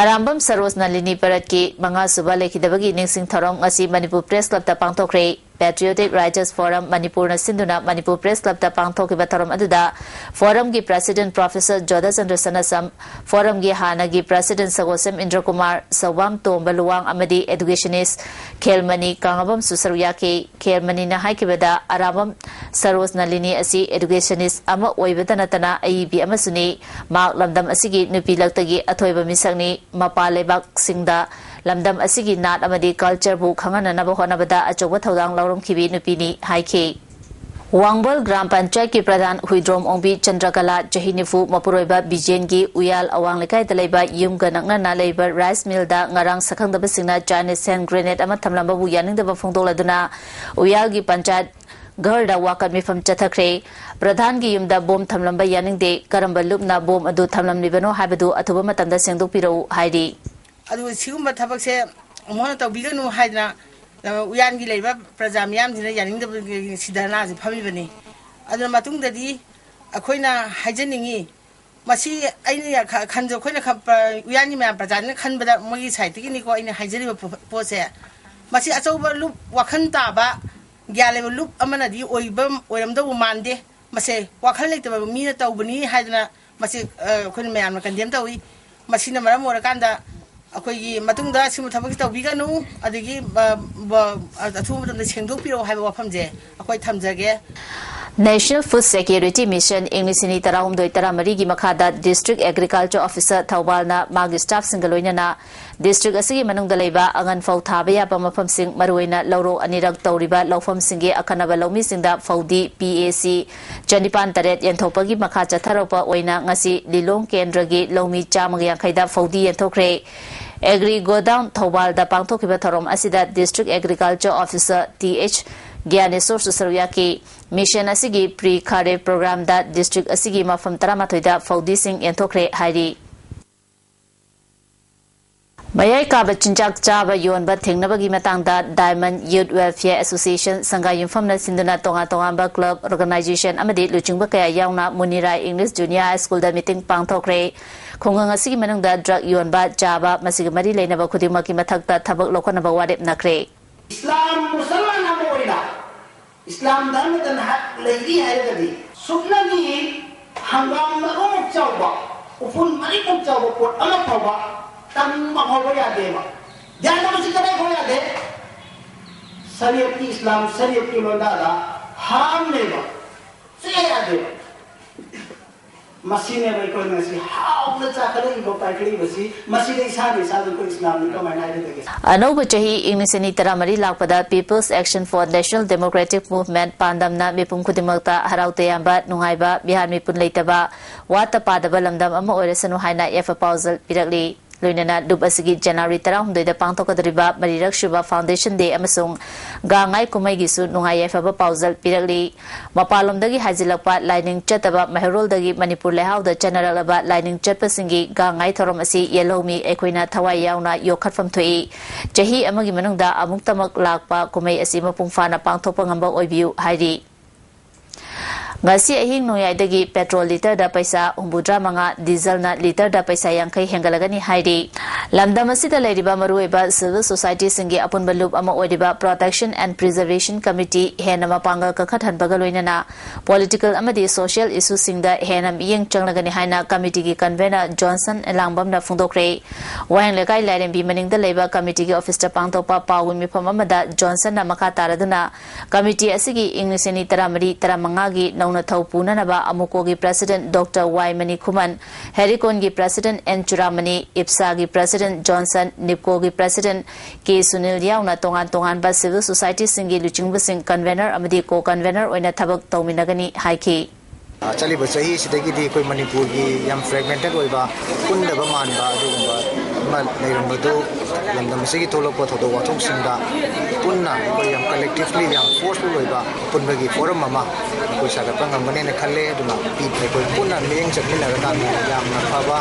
ꯑꯔꯥꯝꯕꯝ ꯁꯔꯣꯖ ꯅꯂꯤꯅꯤ ꯄꯔꯠꯀꯤ ꯃꯉꯥꯁꯨꯕ ꯂꯩꯈꯤꯗꯕꯒꯤ ꯅꯤꯡꯁꯤꯡ ꯊꯧꯔꯝ ꯉꯁꯤ ꯃꯅꯤꯄꯨꯔ ꯄ꯭ꯔꯦꯁ ꯀ꯭ꯂꯕꯇ ꯄꯥꯡꯊꯣꯛꯈ꯭ꯔꯦ꯫ Patriotic Writers Forum ꯃꯅꯤꯄꯨꯔꯅ ꯁꯤꯟꯗꯨꯅ ꯃꯅꯤꯄꯨꯔ ꯄ꯭ꯔꯦꯁ ꯀ꯭ꯂꯕꯇ ꯄꯥꯡꯊꯣꯛꯈꯤꯕ ꯊꯧꯔꯝ ꯑꯗꯨꯗ ꯐꯣꯔꯝꯒꯤ ꯄ꯭ꯔꯦꯁꯤꯗꯦꯟꯠ ꯄ꯭ꯔꯣꯐꯦꯁꯔ ꯖꯣꯙꯆꯟꯗ꯭ꯔ ꯁꯅꯥꯁꯝ, ꯐꯣꯔꯝꯒꯤ ꯍꯥꯟꯅꯒꯤ ꯄ꯭ꯔꯦꯁꯤꯗꯦꯟꯠ ꯁꯒꯣꯁꯦꯝ ꯏꯟꯗ꯭ꯔꯀꯨꯃꯥꯔ, ꯁꯧꯕꯥꯝ ꯇꯣꯝꯕ ꯂꯨꯋꯥꯡ ꯑꯃꯗꯤ ꯑꯦꯗꯨꯀꯦꯁꯅꯤꯁ ꯈꯦꯜꯃꯅꯤ ꯀꯥꯡꯉꯕꯝꯁꯨ ꯁꯔꯨꯛ ꯌꯥꯈꯤ꯫ ꯈꯦꯜꯃꯅꯤꯅ ꯍꯥꯏꯈꯤꯕꯗ, ꯑꯔꯥꯝꯕꯝ ꯁꯔꯣꯖ ꯅꯂꯤꯅꯤ ꯑꯁꯤ ꯑꯦꯗꯨꯀꯦꯁꯅꯤꯁ ꯑꯃ ꯑꯣꯏꯕꯇ ꯅꯠꯇꯅ ꯑꯏꯕꯤ ꯑꯃꯁꯨꯅꯤ꯫ ꯃꯍꯥꯛ ꯂꯝꯗꯝ ꯑꯁꯤꯒꯤ ꯅꯨꯄꯤ ꯂꯛꯇꯒꯤ ꯑꯊꯣꯏꯕ ꯃꯤꯁꯛꯅꯤ꯫ ꯃꯄꯥꯟ ꯂꯩꯕꯥꯛꯁꯤꯡꯗ ꯂꯝꯗꯝ ꯑꯁꯤꯒꯤ ꯅꯥꯠ ꯑꯃꯗꯤ ꯀꯜꯆꯔꯕꯨ ꯈꯪꯍꯟꯅꯅꯕ ꯍꯣꯠꯅꯕꯗ ꯑꯆꯧꯕ ꯊꯧꯗꯥꯡ ꯂꯧꯔꯝꯈꯤꯕꯤ ꯅꯨꯄꯤꯅꯤ ꯍꯥꯏꯈꯤ꯫ ꯋꯥꯡꯕꯜ ꯒ꯭ꯔꯥꯝ ꯄꯟꯆꯥꯌꯠꯀꯤ ꯄ꯭ꯔꯙꯥꯟ ꯍꯨꯏꯗ꯭ꯔꯣꯝ ꯑꯣꯡꯕꯤ ꯆꯟꯗ꯭ꯔꯀꯂꯥ, ꯆꯍꯤ ꯅꯤꯐꯨ, ꯃꯄꯨꯔꯣꯏꯕ ꯕꯤꯖꯦꯟꯒꯤ ꯎꯌꯥꯜ ꯑꯋꯥꯡ ꯂꯩꯀꯥꯏꯗ ꯂꯩꯕ ꯌꯨꯝꯒ ꯅꯛꯅꯅ ꯂꯩꯕ ꯔꯥꯏꯁ ꯃꯤꯜꯗ ꯉꯔꯥꯡ ꯁꯛꯈꯪꯗꯕꯁꯤꯡꯅ Chinese hand grenade ꯑꯃ ꯊꯝꯂꯝꯕꯕꯨ ꯌꯥꯅꯤꯡꯗꯕ ꯐꯣꯡꯗꯣꯛꯂꯗꯨꯅ ꯎꯌꯥꯜꯒꯤ ꯄꯟꯆꯥꯌꯠ ꯘꯔꯗ ꯋꯥꯀꯠ ꯃꯤꯐꯝ ꯆꯠꯊꯈ꯭ꯔꯦ꯫ ꯄ꯭ꯔꯙꯥꯟꯒꯤ ꯌꯨꯝꯗ ꯕꯣꯝ ꯊꯝꯂꯝꯕ ꯌꯥꯅꯤꯡꯗꯦ, ꯀꯔꯝꯕ ꯂꯨꯞꯅ ꯕꯣꯝ ꯑꯗꯨ ꯊꯝꯂꯝꯂꯤꯕꯅꯣ ꯍꯥꯏꯕꯗꯨ ꯑꯊꯨꯕ ꯃꯇꯝꯗ ꯁꯦꯡꯗꯣꯛꯄꯤꯔꯛꯎ ꯍꯥꯏꯔꯤ꯫ ꯑꯗꯨ ꯁꯤꯒꯨꯝꯕ ꯊꯕꯛꯁꯦ ꯑꯃꯨꯛ ꯍꯟꯅ ꯇꯧꯕꯤꯒꯅꯨ ꯍꯥꯏꯗꯅ, ꯑ, ꯎꯌꯥꯟꯒꯤ ꯂꯩꯕ ꯄ꯭ꯔꯖꯥ ꯃꯤꯌꯥꯝꯁꯤꯅ ꯌꯥꯅꯤꯡꯗꯕꯒꯤ ꯁꯤ ꯙꯔꯅꯥꯁꯦ ꯐꯝꯃꯤꯕꯅꯤ꯫ ꯑꯗꯨꯅ ꯃꯇꯨꯡꯗꯗꯤ ꯑꯩꯈꯣꯏꯅ ꯍꯥꯏꯖꯅꯤꯡꯉꯤ, ꯃꯁꯤ ꯑꯩꯅ ꯌꯥ-, ꯈ-, ꯈꯟꯖ-, ꯑꯩꯈꯣꯏꯅ ꯈ-, ꯄ꯭ꯔ-, ꯎꯌꯥꯟꯒꯤ ꯃꯌꯥꯝ ꯄ꯭ꯔꯖꯥꯁꯤꯅ ꯈꯟꯕꯗ, ꯃꯣꯏꯒꯤ ꯁꯥꯏꯠꯇꯒꯤꯅꯤꯀꯣ ꯑꯩꯅ ꯍꯥꯏꯖꯔꯤꯕ ꯄꯣ-, ꯄꯣꯠꯁꯦ, ꯃꯁꯤ ꯑꯆꯧꯕ ꯂꯨꯞ, ꯋꯥꯈꯜ ꯇꯥꯕ, ꯒ꯭ꯌꯥꯟ ꯂꯩꯕ ꯂꯨꯞ ꯑꯃꯅꯗꯤ ꯑꯣꯏꯕ, ꯑꯣꯏꯔꯝꯗꯧꯕ ꯃꯥꯟꯗꯦ꯫ ꯃꯁꯦ ꯋꯥꯈꯜ ꯂꯩꯇꯕ ꯃꯤꯅ ꯇꯧꯕꯅꯤ ꯍꯥꯏꯗꯅ ꯃꯁꯤ, ꯑ, ꯑꯩꯈꯣꯏꯅ ꯃꯌꯥꯝꯅ ꯀꯟꯗꯦꯝ ꯇꯧꯏ꯫ ꯃꯁꯤꯅ ꯃꯔꯝ ꯑꯣꯏꯔꯀꯥꯟꯗ ꯑꯩꯈꯣꯏꯒꯤ ꯃꯇꯨꯡꯗ ꯁꯤꯒꯨꯝꯕ ꯊꯕꯛꯁꯤ ꯇꯧꯕꯤꯒꯅꯨ, ꯑꯗꯒꯤ, ꯑ, ꯕ-, ꯑ, ꯑꯊꯨꯕ ꯃꯇꯝꯗ ꯁꯦꯡꯗꯣꯛꯄꯤꯔꯛꯑꯣ ꯍꯥꯏꯕ ꯋꯥꯐꯝꯁꯦ ꯑꯩꯈꯣꯏ ꯊꯝꯖꯒꯦ꯫ National Food Security Mission ꯏꯪ ꯂꯤꯁꯤꯡ ꯑꯅꯤ ꯇꯔꯥꯍꯨꯝꯗꯣꯏ ꯇꯔꯥꯃꯔꯤꯒꯤ ꯃꯈꯥꯗ District Agriculture Officer ꯊꯧꯕꯥꯜꯅ ꯃꯥꯒꯤ staffꯁꯤꯡꯒ ꯂꯣꯏꯅꯅ district ꯑꯁꯤꯒꯤ ꯃꯅꯨꯡꯗ ꯂꯩꯕ ꯑꯉꯟ ꯐꯧ ꯊꯥꯕ ꯌꯥꯕ ꯃꯐꯝꯁꯤꯡ, ꯃꯔꯨꯑꯣꯏꯅ ꯂꯧꯔꯣꯛ ꯑꯅꯤꯔꯛ ꯇꯧꯔꯤꯕ ꯂꯧꯐꯝꯁꯤꯡꯒꯤ ꯑꯈꯟꯅꯕ ꯂꯧꯃꯤꯁꯤꯡꯗ ꯐꯧꯗꯤ P A C ꯆꯅꯤꯄꯥꯟ ꯇꯔꯦꯠ ꯌꯦꯟꯊꯣꯛꯄꯒꯤ ꯃꯈꯥ ꯆꯠꯊꯔꯛꯄ ꯑꯣꯏꯅ ꯉꯁꯤ ꯂꯤꯂꯣꯡ ꯀꯦꯟꯗ꯭ꯔꯒꯤ ꯂꯧꯃꯤ ꯆꯥꯝꯃꯒ ꯌꯥꯡꯈꯩꯗ ꯐꯧꯗꯤ ꯌꯦꯟꯊꯣꯛꯈ꯭ꯔꯦ꯫ Agri Godown ꯊꯧꯕꯥꯜꯗ ꯄꯥꯡꯊꯣꯛꯈꯤꯕ ꯊꯧꯔꯝ ꯑꯁꯤꯗ District Agriculture Officer T H ꯒ꯭ꯌꯥꯅꯦꯁꯣꯔꯁꯨ ꯁꯔꯨꯛ ꯌꯥꯈꯤ꯫ Mission ꯑꯁꯤꯒꯤ Pre Kharif programꯗ district ꯑꯁꯤꯒꯤ ꯃꯐꯝ ꯇꯔꯥꯃꯥꯊꯣꯏꯗ ꯐꯧꯗꯤꯁꯤꯡ ꯌꯦꯟꯊꯣꯛꯈ꯭ꯔꯦ ꯍꯥꯏꯔꯤ꯫ ꯃꯌꯥꯏ ꯀꯥꯕ ꯆꯤꯟꯖꯥꯛ ꯆꯥꯕ ꯌꯣꯟꯕ ꯊꯤꯡꯅꯕꯒꯤ ꯃꯇꯥꯡꯗ Diamond Youth Welfare Association ꯁꯪꯒꯥꯏ ꯌꯨꯝꯐꯝꯅ ꯁꯤꯟꯗꯨꯅ ꯇꯣꯉꯥꯟ ꯇꯣꯉꯥꯟꯕ club, organization ꯑꯃꯗꯤ ꯂꯨꯆꯤꯡꯕ ꯀꯌꯥ ꯌꯥꯎꯅ ꯃꯨꯅꯤꯔꯥꯏ English Junior High Schoolꯗ meeting ꯄꯥꯡꯊꯣꯛꯈ꯭ꯔꯦ꯫ ꯈꯨꯡꯒꯪ ꯑꯁꯤꯒꯤ ꯃꯅꯨꯡꯗ drug ꯌꯣꯟꯕ, ꯆꯥꯕ, ꯃꯁꯤꯒ ꯃꯔꯤ ꯂꯩꯅꯕ ꯈꯨꯗꯤꯡꯃꯛꯀꯤ ꯃꯊꯛꯇ ꯊꯕꯛ ꯂꯧꯈꯠꯅꯕ ꯋꯥꯔꯦꯞꯅꯈ꯭ꯔꯦ꯫ ꯏꯁꯂꯥꯝ ꯃꯨꯁꯜꯃꯥꯟ ꯑꯃ ꯑꯣꯏꯅ ꯏꯁꯂꯥꯝ ꯙꯔꯃꯗ ꯅꯍꯥꯛ ꯂꯩꯔꯤ ꯍꯥꯏꯔꯒꯗꯤ, ꯁꯨꯞꯅꯒꯤ ꯍꯪꯒꯥꯝ ꯃꯔꯨꯃꯨꯛ ꯆꯥꯎꯕ, ꯎꯐꯨꯟ ꯃꯔꯤꯃꯨꯛ ꯆꯥꯎꯕ ꯄꯣꯠ ꯑꯃ ꯐꯥꯎꯕ ꯇꯝꯕ ꯐꯥꯎꯕ ꯌꯥꯗꯦꯕ꯫ ꯌꯥꯗꯕꯁꯤ ꯀꯗꯥꯏ ꯐꯥꯎ ꯌꯥꯗꯦ? ꯁꯔꯤꯌꯠꯀꯤ, ꯏꯁꯂꯥꯝ ꯁꯔꯤꯌꯠꯀꯤ ꯂꯣꯟꯗꯥꯗ ꯍꯔꯥꯝꯅꯦꯕ꯫ ꯁꯨꯡꯌꯥ ꯌꯥꯗꯦꯕ꯫ ꯃꯁꯤꯅꯦꯕ ꯑꯩꯈꯣꯏꯅ ꯉꯁꯤ ꯍꯥꯎꯅ ꯆꯥꯈꯠꯂꯛꯏꯕ, ꯄꯥꯏꯈꯠꯂꯛꯏꯕꯁꯤ꯫ ꯃꯁꯤꯗ ꯏꯁꯥꯅ ꯏꯁꯥꯗ ꯑꯩꯈꯣꯏ ꯏꯁꯂꯥꯝꯅꯤ ꯀꯃꯥꯏꯅ ꯍꯥꯏꯒꯗꯒꯦ? ꯑꯅꯧꯕ ꯆꯍꯤ ꯏꯪ ꯂꯤꯁꯤꯡ ꯑꯅꯤ ꯇꯔꯥꯃꯔꯤ ꯂꯥꯛꯄꯗ People's Action for National Democratic Movement ꯄꯥꯟꯗꯝꯅ ꯃꯤꯄꯨꯝ ꯈꯨꯗꯤꯡꯃꯛꯇ ꯍꯔꯥꯎ ꯇꯌꯥꯝꯕ, ꯅꯨꯡꯉꯥꯏꯕ, ꯃꯤꯍꯥꯠ ꯃꯤꯄꯨꯟ ꯂꯩꯇꯕ, ꯋꯥꯠꯇ ꯄꯥꯗꯕ ꯂꯝꯗꯝ ꯑꯃ ꯑꯣꯏꯔꯁꯅꯨ ꯍꯥꯏꯅ ꯌꯥꯏꯐ ꯄꯥꯎꯖꯦꯜ ꯄꯤꯔꯛꯂꯤ꯫ ꯂꯣꯏꯅꯅ ꯂꯨꯞ ꯑꯁꯤꯒꯤ ꯖꯅꯋꯥꯔꯤ ꯇꯔꯥꯍꯨꯝꯗꯣꯏꯗ ꯄꯥꯡꯊꯣꯛꯀꯗꯧꯔꯤꯕ ꯃꯔꯤꯔꯛ ꯁꯨꯕ foundation day ꯑꯃꯁꯨꯡ ꯒꯥꯡꯉꯥꯏ ꯀꯨꯝꯍꯩꯒꯤꯁꯨ ꯅꯨꯡꯉꯥꯏ ꯌꯥꯏꯐꯕ ꯄꯥꯎꯖꯦꯜ ꯄꯤꯔꯛꯂꯤ꯫ ꯃꯄꯥꯟꯂꯣꯝꯗꯒꯤ ꯍꯥꯏꯖꯤꯜꯂꯛꯄ ꯂꯥꯏꯅꯤꯡ ꯆꯠꯇꯕ ꯃꯩꯍꯧꯔꯣꯜꯗꯒꯤ ꯃꯅꯤꯄꯨꯔ ꯂꯩꯍꯥꯎꯗ ꯆꯠꯅꯔꯛꯂꯕ ꯂꯥꯏꯅꯤꯡ ꯆꯠꯄꯁꯤꯡꯒꯤ ꯒꯥꯡꯉꯥꯏ ꯊꯧꯔꯝ ꯑꯁꯤ ꯌꯦꯜꯍꯧꯃꯤ ꯑꯩꯈꯣꯏꯅ ꯊꯋꯥꯏ ꯌꯥꯎꯅ ꯌꯣꯛꯈꯠꯐꯝ ꯊꯣꯛꯏ꯫ ꯆꯍꯤ ꯑꯃꯒꯤ ꯃꯅꯨꯡꯗ ꯑꯃꯨꯛꯇꯃꯛ ꯂꯥꯛꯄ ꯀꯨꯝꯍꯩ ꯑꯁꯤ ꯃꯄꯨꯡ ꯐꯥꯅ ꯄꯥꯡꯊꯣꯛꯄ ꯉꯝꯕ ꯑꯣꯏꯕꯤꯌꯨ ꯍꯥꯏꯔꯤ꯫ ꯉꯁꯤ ꯑꯍꯤꯡ ꯅꯣꯡꯌꯥꯏꯗꯒꯤ ꯄꯦꯇ꯭ꯔꯣꯜ ꯂꯤꯇꯔꯗ ꯄꯩꯁꯥ ꯍꯨꯝꯐꯨꯇꯔꯥ ꯃꯉꯥ, ꯗꯤꯖꯜꯅ ꯂꯤꯇꯔꯗ ꯄꯩꯁꯥ ꯌꯥꯡꯈꯩ ꯍꯦꯟꯒꯠꯂꯒꯅꯤ ꯍꯥꯏꯔꯤ꯫ ꯂꯝꯗꯝ ꯑꯁꯤꯗ ꯂꯩꯔꯤꯕ ꯃꯔꯨꯑꯣꯏꯕ ꯁꯤꯚꯤꯜ ꯁꯣꯁꯥꯏꯇꯤꯁꯤꯡꯒꯤ ꯑꯄꯨꯟꯕ ꯂꯨꯞ ꯑꯃ ꯑꯣꯏꯔꯤꯕ Protection and Preservation Committee ꯍꯦꯟꯅ ꯃꯄꯥꯡꯒꯜ ꯀꯟꯈꯠꯍꯟꯕꯒ ꯂꯣꯏꯅꯅ political ꯑꯃꯗꯤ social issueꯁꯤꯡꯗ ꯍꯦꯟꯅ ꯃꯤꯠꯌꯦꯡ ꯆꯪꯂꯒꯅꯤ ꯍꯥꯏꯅ committeeꯒꯤ convener ꯖꯣꯟꯁꯟ ꯑꯦꯂꯥꯡꯕꯝꯅ ꯐꯣꯡꯗꯣꯛꯈ꯭ꯔꯦ꯫ ꯋꯥꯍꯦꯡ ꯂꯩꯀꯥꯏ ꯂꯥꯏꯔꯦꯝꯕꯤ ꯃꯅꯤꯡꯗ ꯂꯩꯕ committeeꯒꯤ officeꯇ ꯄꯥꯡꯊꯣꯛꯄ ꯄꯥꯎꯒꯤ ꯃꯤꯐꯝ ꯑꯃꯗ ꯖꯣꯟꯁꯟꯅ ꯃꯈꯥ ꯇꯥꯔꯗꯨꯅ committee ꯑꯁꯤꯒꯤ ꯏꯪ ꯂꯤꯁꯤꯡ ꯑꯅꯤ ꯇꯔꯥꯃꯔꯤ ꯇꯔꯥꯃꯉꯥꯒꯤ ꯅꯧꯅ ꯊꯧ ꯄꯨꯅꯅꯕ ꯑꯃꯨꯀꯣꯒꯤ president Doctor ꯋꯥꯏ ꯃꯅꯤꯈꯨꯃꯟ, ꯍꯦꯔꯤꯀꯣꯟꯒꯤ president ꯑꯦꯟ ꯆꯨꯔꯥꯃꯅꯤ, ꯏꯞꯁꯥꯒꯤ president ꯖꯣꯟꯁꯟ, ꯅꯤꯞꯀꯣꯒꯤ president ꯀꯦ ꯁꯨꯅꯤꯜ ꯌꯥꯎꯅ ꯇꯣꯉꯥꯟ ꯇꯣꯉꯥꯟꯕ civil societyꯁꯤꯡꯒꯤ ꯂꯨꯆꯤꯡꯕꯁꯤꯡ convener ꯑꯃꯗꯤ co-convener ꯑꯣꯏꯅ ꯊꯕꯛ ꯇꯧꯃꯤꯟꯅꯒꯅꯤ ꯍꯥꯏꯈꯤ꯫ ꯑ, ꯆꯠꯂꯤꯕ ꯆꯍꯤꯁꯤꯗꯒꯤꯗꯤ ꯑꯩꯈꯣꯏ ꯃꯅꯤꯄꯨꯔꯒꯤ ꯌꯥꯝ fragmented ꯑꯣꯏꯕ, ꯄꯨꯟꯗꯕ ꯃꯥꯟꯕ ꯑꯗꯨꯒꯨꯝꯕ ꯑꯃ ꯂꯩꯔꯝꯕꯗꯨ ꯂꯝꯗꯝ ꯑꯁꯤꯒꯤ ꯊꯣꯛꯂꯛꯄ ꯊꯧꯗꯣꯛ ꯋꯥꯊꯣꯛꯁꯤꯡꯗ ꯄꯨꯟꯅ ꯑꯩꯈꯣꯏ ꯌꯥꯝ collectively, ꯌꯥꯝ forceful ꯑꯣꯏꯕ ꯑꯄꯨꯟꯕꯒꯤ forum ꯑꯃ ꯑꯩꯈꯣꯏ ꯁꯥꯒꯠꯄ ꯉꯝꯒꯅꯦꯅ ꯈꯜꯂꯦ꯫ ꯑꯗꯨꯅ ꯑꯩꯈꯣꯏ ꯄꯨꯟꯅ ꯃꯤꯠꯌꯦꯡ ꯆꯠꯃꯤꯟꯅꯔꯀꯥꯟꯗ ꯌꯥꯝꯅ ꯐꯕ,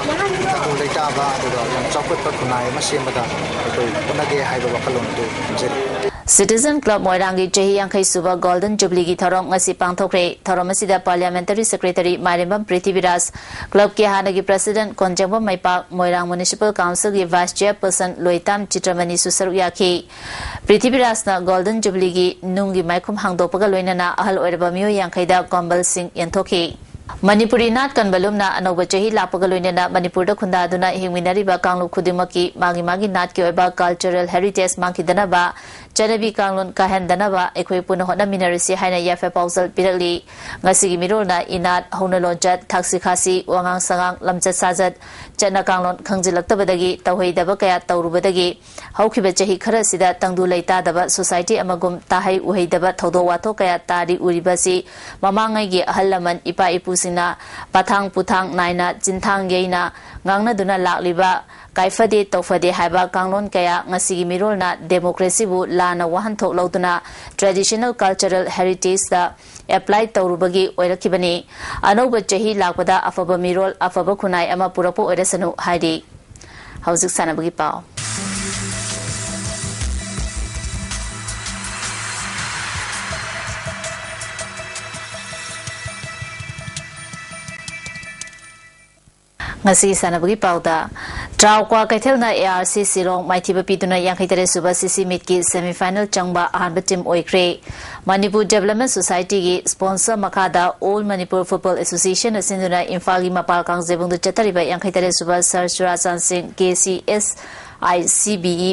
ꯇꯪꯗꯨ ꯂꯩꯇꯥꯕ, ꯑꯗꯨꯒ ꯌꯥꯝ ꯆꯥꯎꯈꯠꯄ ꯈꯨꯟꯅꯥꯏ ꯑꯃ ꯁꯦꯝꯕꯗ ꯑꯩꯈꯣꯏ ꯍꯣꯠꯅꯒꯦ ꯍꯥꯏꯕ ꯋꯥꯈꯜꯂꯣꯟ ꯑꯗꯨ ꯊꯝꯖꯔꯤ꯫ Citizen Club ꯃꯣꯏꯔꯥꯡꯒꯤ ꯆꯍꯤ ꯌꯥꯡꯈꯩ ꯁꯨꯕ Golden Jubileeꯒꯤ ꯊꯧꯔꯝ ꯉꯁꯤ ꯄꯥꯡꯊꯣꯛꯈ꯭ꯔꯦ꯫ ꯊꯧꯔꯝ ꯑꯁꯤꯗ Parliamentary Secretary ꯃꯥꯏꯔꯦꯝꯕꯝ ꯄ꯭ꯔꯤꯊꯤꯕꯤꯔꯥꯖ, clubꯀꯤ ꯍꯥꯟꯅꯒꯤ president ꯀꯣꯟꯖꯦꯡꯕꯝ ꯃꯩꯄꯥꯛ, ꯃꯣꯏꯔꯥꯡ Municipal Councilꯒꯤ vice chairperson ꯂꯣꯏꯇꯥꯝ ꯆꯤꯇ꯭ꯔꯃꯅꯤꯁꯨ ꯁꯔꯨꯛ ꯌꯥꯈꯤ꯫ ꯄ꯭ꯔꯤꯊꯤꯕꯤꯔꯥꯖꯅ Golden Jubileeꯒꯤ ꯅꯨꯡꯒꯤ ꯃꯥꯏꯈꯨꯝ ꯍꯥꯡꯗꯣꯛꯄꯒ ꯂꯣꯏꯅꯅ ꯑꯍꯜ ꯑꯣꯏꯔꯕ ꯃꯤꯑꯣꯏ ꯌꯥꯡꯈꯩꯗ ꯀꯣꯝꯕꯜꯁꯤꯡ ꯌꯦꯟꯊꯣꯛꯈꯤ꯫ ꯃꯅꯤꯄꯨꯔꯤ ꯅꯥꯠ ꯀꯟꯕ ꯂꯨꯝꯅ ꯑꯅꯧꯕ ꯆꯍꯤ ꯂꯥꯛꯄꯒ ꯂꯣꯏꯅꯅ ꯃꯅꯤꯄꯨꯔꯗ ꯈꯨꯟꯗꯥꯗꯨꯅ ꯍꯤꯡꯃꯤꯟꯅꯔꯤꯕ ꯀꯥꯡꯂꯨꯞ ꯈꯨꯗꯤꯡꯃꯛꯀꯤ ꯃꯥꯒꯤ ꯃꯥꯒꯤ ꯅꯥꯠꯀꯤ ꯑꯣꯏꯕ cultural heritage ꯃꯥꯡꯈꯤꯗꯅꯕ, ꯆꯠꯅꯕꯤ ꯀꯥꯡꯂꯣꯟ ꯀꯥꯏꯍꯟꯗꯅꯕ ꯑꯩꯈꯣꯏ ꯄꯨꯟꯅ ꯍꯣꯠꯅꯃꯤꯟꯅꯔꯁꯤ ꯍꯥꯏꯅ ꯌꯥꯏꯐ ꯄꯥꯎꯖꯦꯜ ꯄꯤꯔꯛꯂꯤ꯫ ꯉꯁꯤꯒꯤ ꯃꯤꯔꯣꯜꯅ ꯏꯅꯥꯠ, ꯍꯧꯅ ꯂꯣꯟꯆꯠ, ꯊꯛꯁꯤ ꯈꯥꯁꯤ, ꯋꯥꯉꯥꯡ ꯁꯉꯥꯡ, ꯂꯝꯆꯠ ꯁꯥꯖꯠ, ꯆꯠꯅ ꯀꯥꯡꯂꯣꯟ ꯈꯪꯖꯤꯜꯂꯛꯇꯕꯗꯒꯤ ꯇꯧꯍꯩꯗꯕ ꯀꯌꯥ ꯇꯧꯔꯨꯕꯗꯒꯤ ꯍꯧꯈꯤꯕ ꯆꯍꯤ ꯈꯔꯁꯤꯗ ꯇꯪꯗꯨ ꯂꯩꯇꯥꯗꯕ society ꯑꯃꯒꯨꯝ ꯇꯥꯍꯩ ꯎꯍꯩꯗꯕ ꯊꯧꯗꯣꯛ ꯋꯥꯊꯣꯛ ꯀꯌꯥ ꯇꯥꯔꯤ ꯎꯔꯤꯕꯁꯤ ꯃꯃꯥꯡꯉꯩꯒꯤ ꯑꯍꯜ ꯂꯃꯟ ꯏꯄꯥ ꯏꯄꯨꯁꯤꯡꯅ ꯄꯊꯥꯡ ꯄꯨꯊꯥꯡ ꯅꯥꯏꯅ ꯆꯤꯟꯊꯥꯡ ꯌꯩꯅ ꯉꯥꯡꯅꯗꯨꯅ ꯂꯥꯛꯂꯤꯕ ꯀꯥꯏꯐꯗꯦ ꯇꯧꯐꯗꯦ ꯍꯥꯏꯕ ꯀꯥꯡꯂꯣꯟ ꯀꯌꯥ ꯉꯁꯤꯒꯤ ꯃꯤꯔꯣꯜꯅ democracyꯕꯨ ꯂꯥꯟꯅ ꯋꯥꯍꯟꯊꯣꯛ ꯂꯧꯗꯨꯅ traditional cultural heritageꯇ apply ꯇꯧꯔꯨꯕꯒꯤ ꯑꯣꯏꯔꯛꯈꯤꯕꯅꯤ꯫ ꯑꯅꯧꯕ ꯆꯍꯤ ꯂꯥꯛꯄꯗ ꯑꯐꯕ ꯃꯤꯔꯣꯜ, ꯑꯐꯕ ꯈꯨꯟꯅꯥꯏ ꯑꯃ ꯄꯨꯔꯛꯄ ꯑꯣꯏꯔꯁꯅꯨ ꯍꯥꯏꯔꯤ꯫ ꯍꯧꯖꯤꯛ ꯁꯥꯟꯅꯕꯒꯤ ꯄꯥꯎ꯫ ꯉꯁꯤꯒꯤ ꯁꯥꯟꯅꯕꯒꯤ ꯄꯥꯎꯗ, ꯇ꯭ꯔꯥꯎ ꯀ꯭ꯋꯥ ꯀꯩꯊꯦꯜꯅ ARC ꯁꯤꯂꯣꯡ ꯃꯥꯏꯊꯤꯕ ꯄꯤꯗꯨꯅ ꯌꯥꯡꯈꯩ ꯇꯔꯦꯠ ꯁꯨꯕ CC meetꯀꯤ semifinal ꯆꯪꯕ ꯑꯍꯥꯟꯕ team ꯑꯣꯏꯈ꯭ꯔꯦ꯫ ꯃꯅꯤꯄꯨꯔ Development Societyꯒꯤ sponsor ꯃꯈꯥꯗ All Manipur Football Associationꯅ ꯁꯤꯟꯗꯨꯅ ꯏꯝꯐꯥꯜꯒꯤ ꯃꯄꯥꯜ ꯀꯥꯡꯖꯩꯕꯨꯡꯗ ꯆꯠꯊꯔꯤꯕ ꯌꯥꯡꯈꯩ ꯇꯔꯦꯠ ꯁꯨꯕ Sir ꯆꯨꯔꯥꯆꯥꯟ ꯁꯤꯡ KCSICBE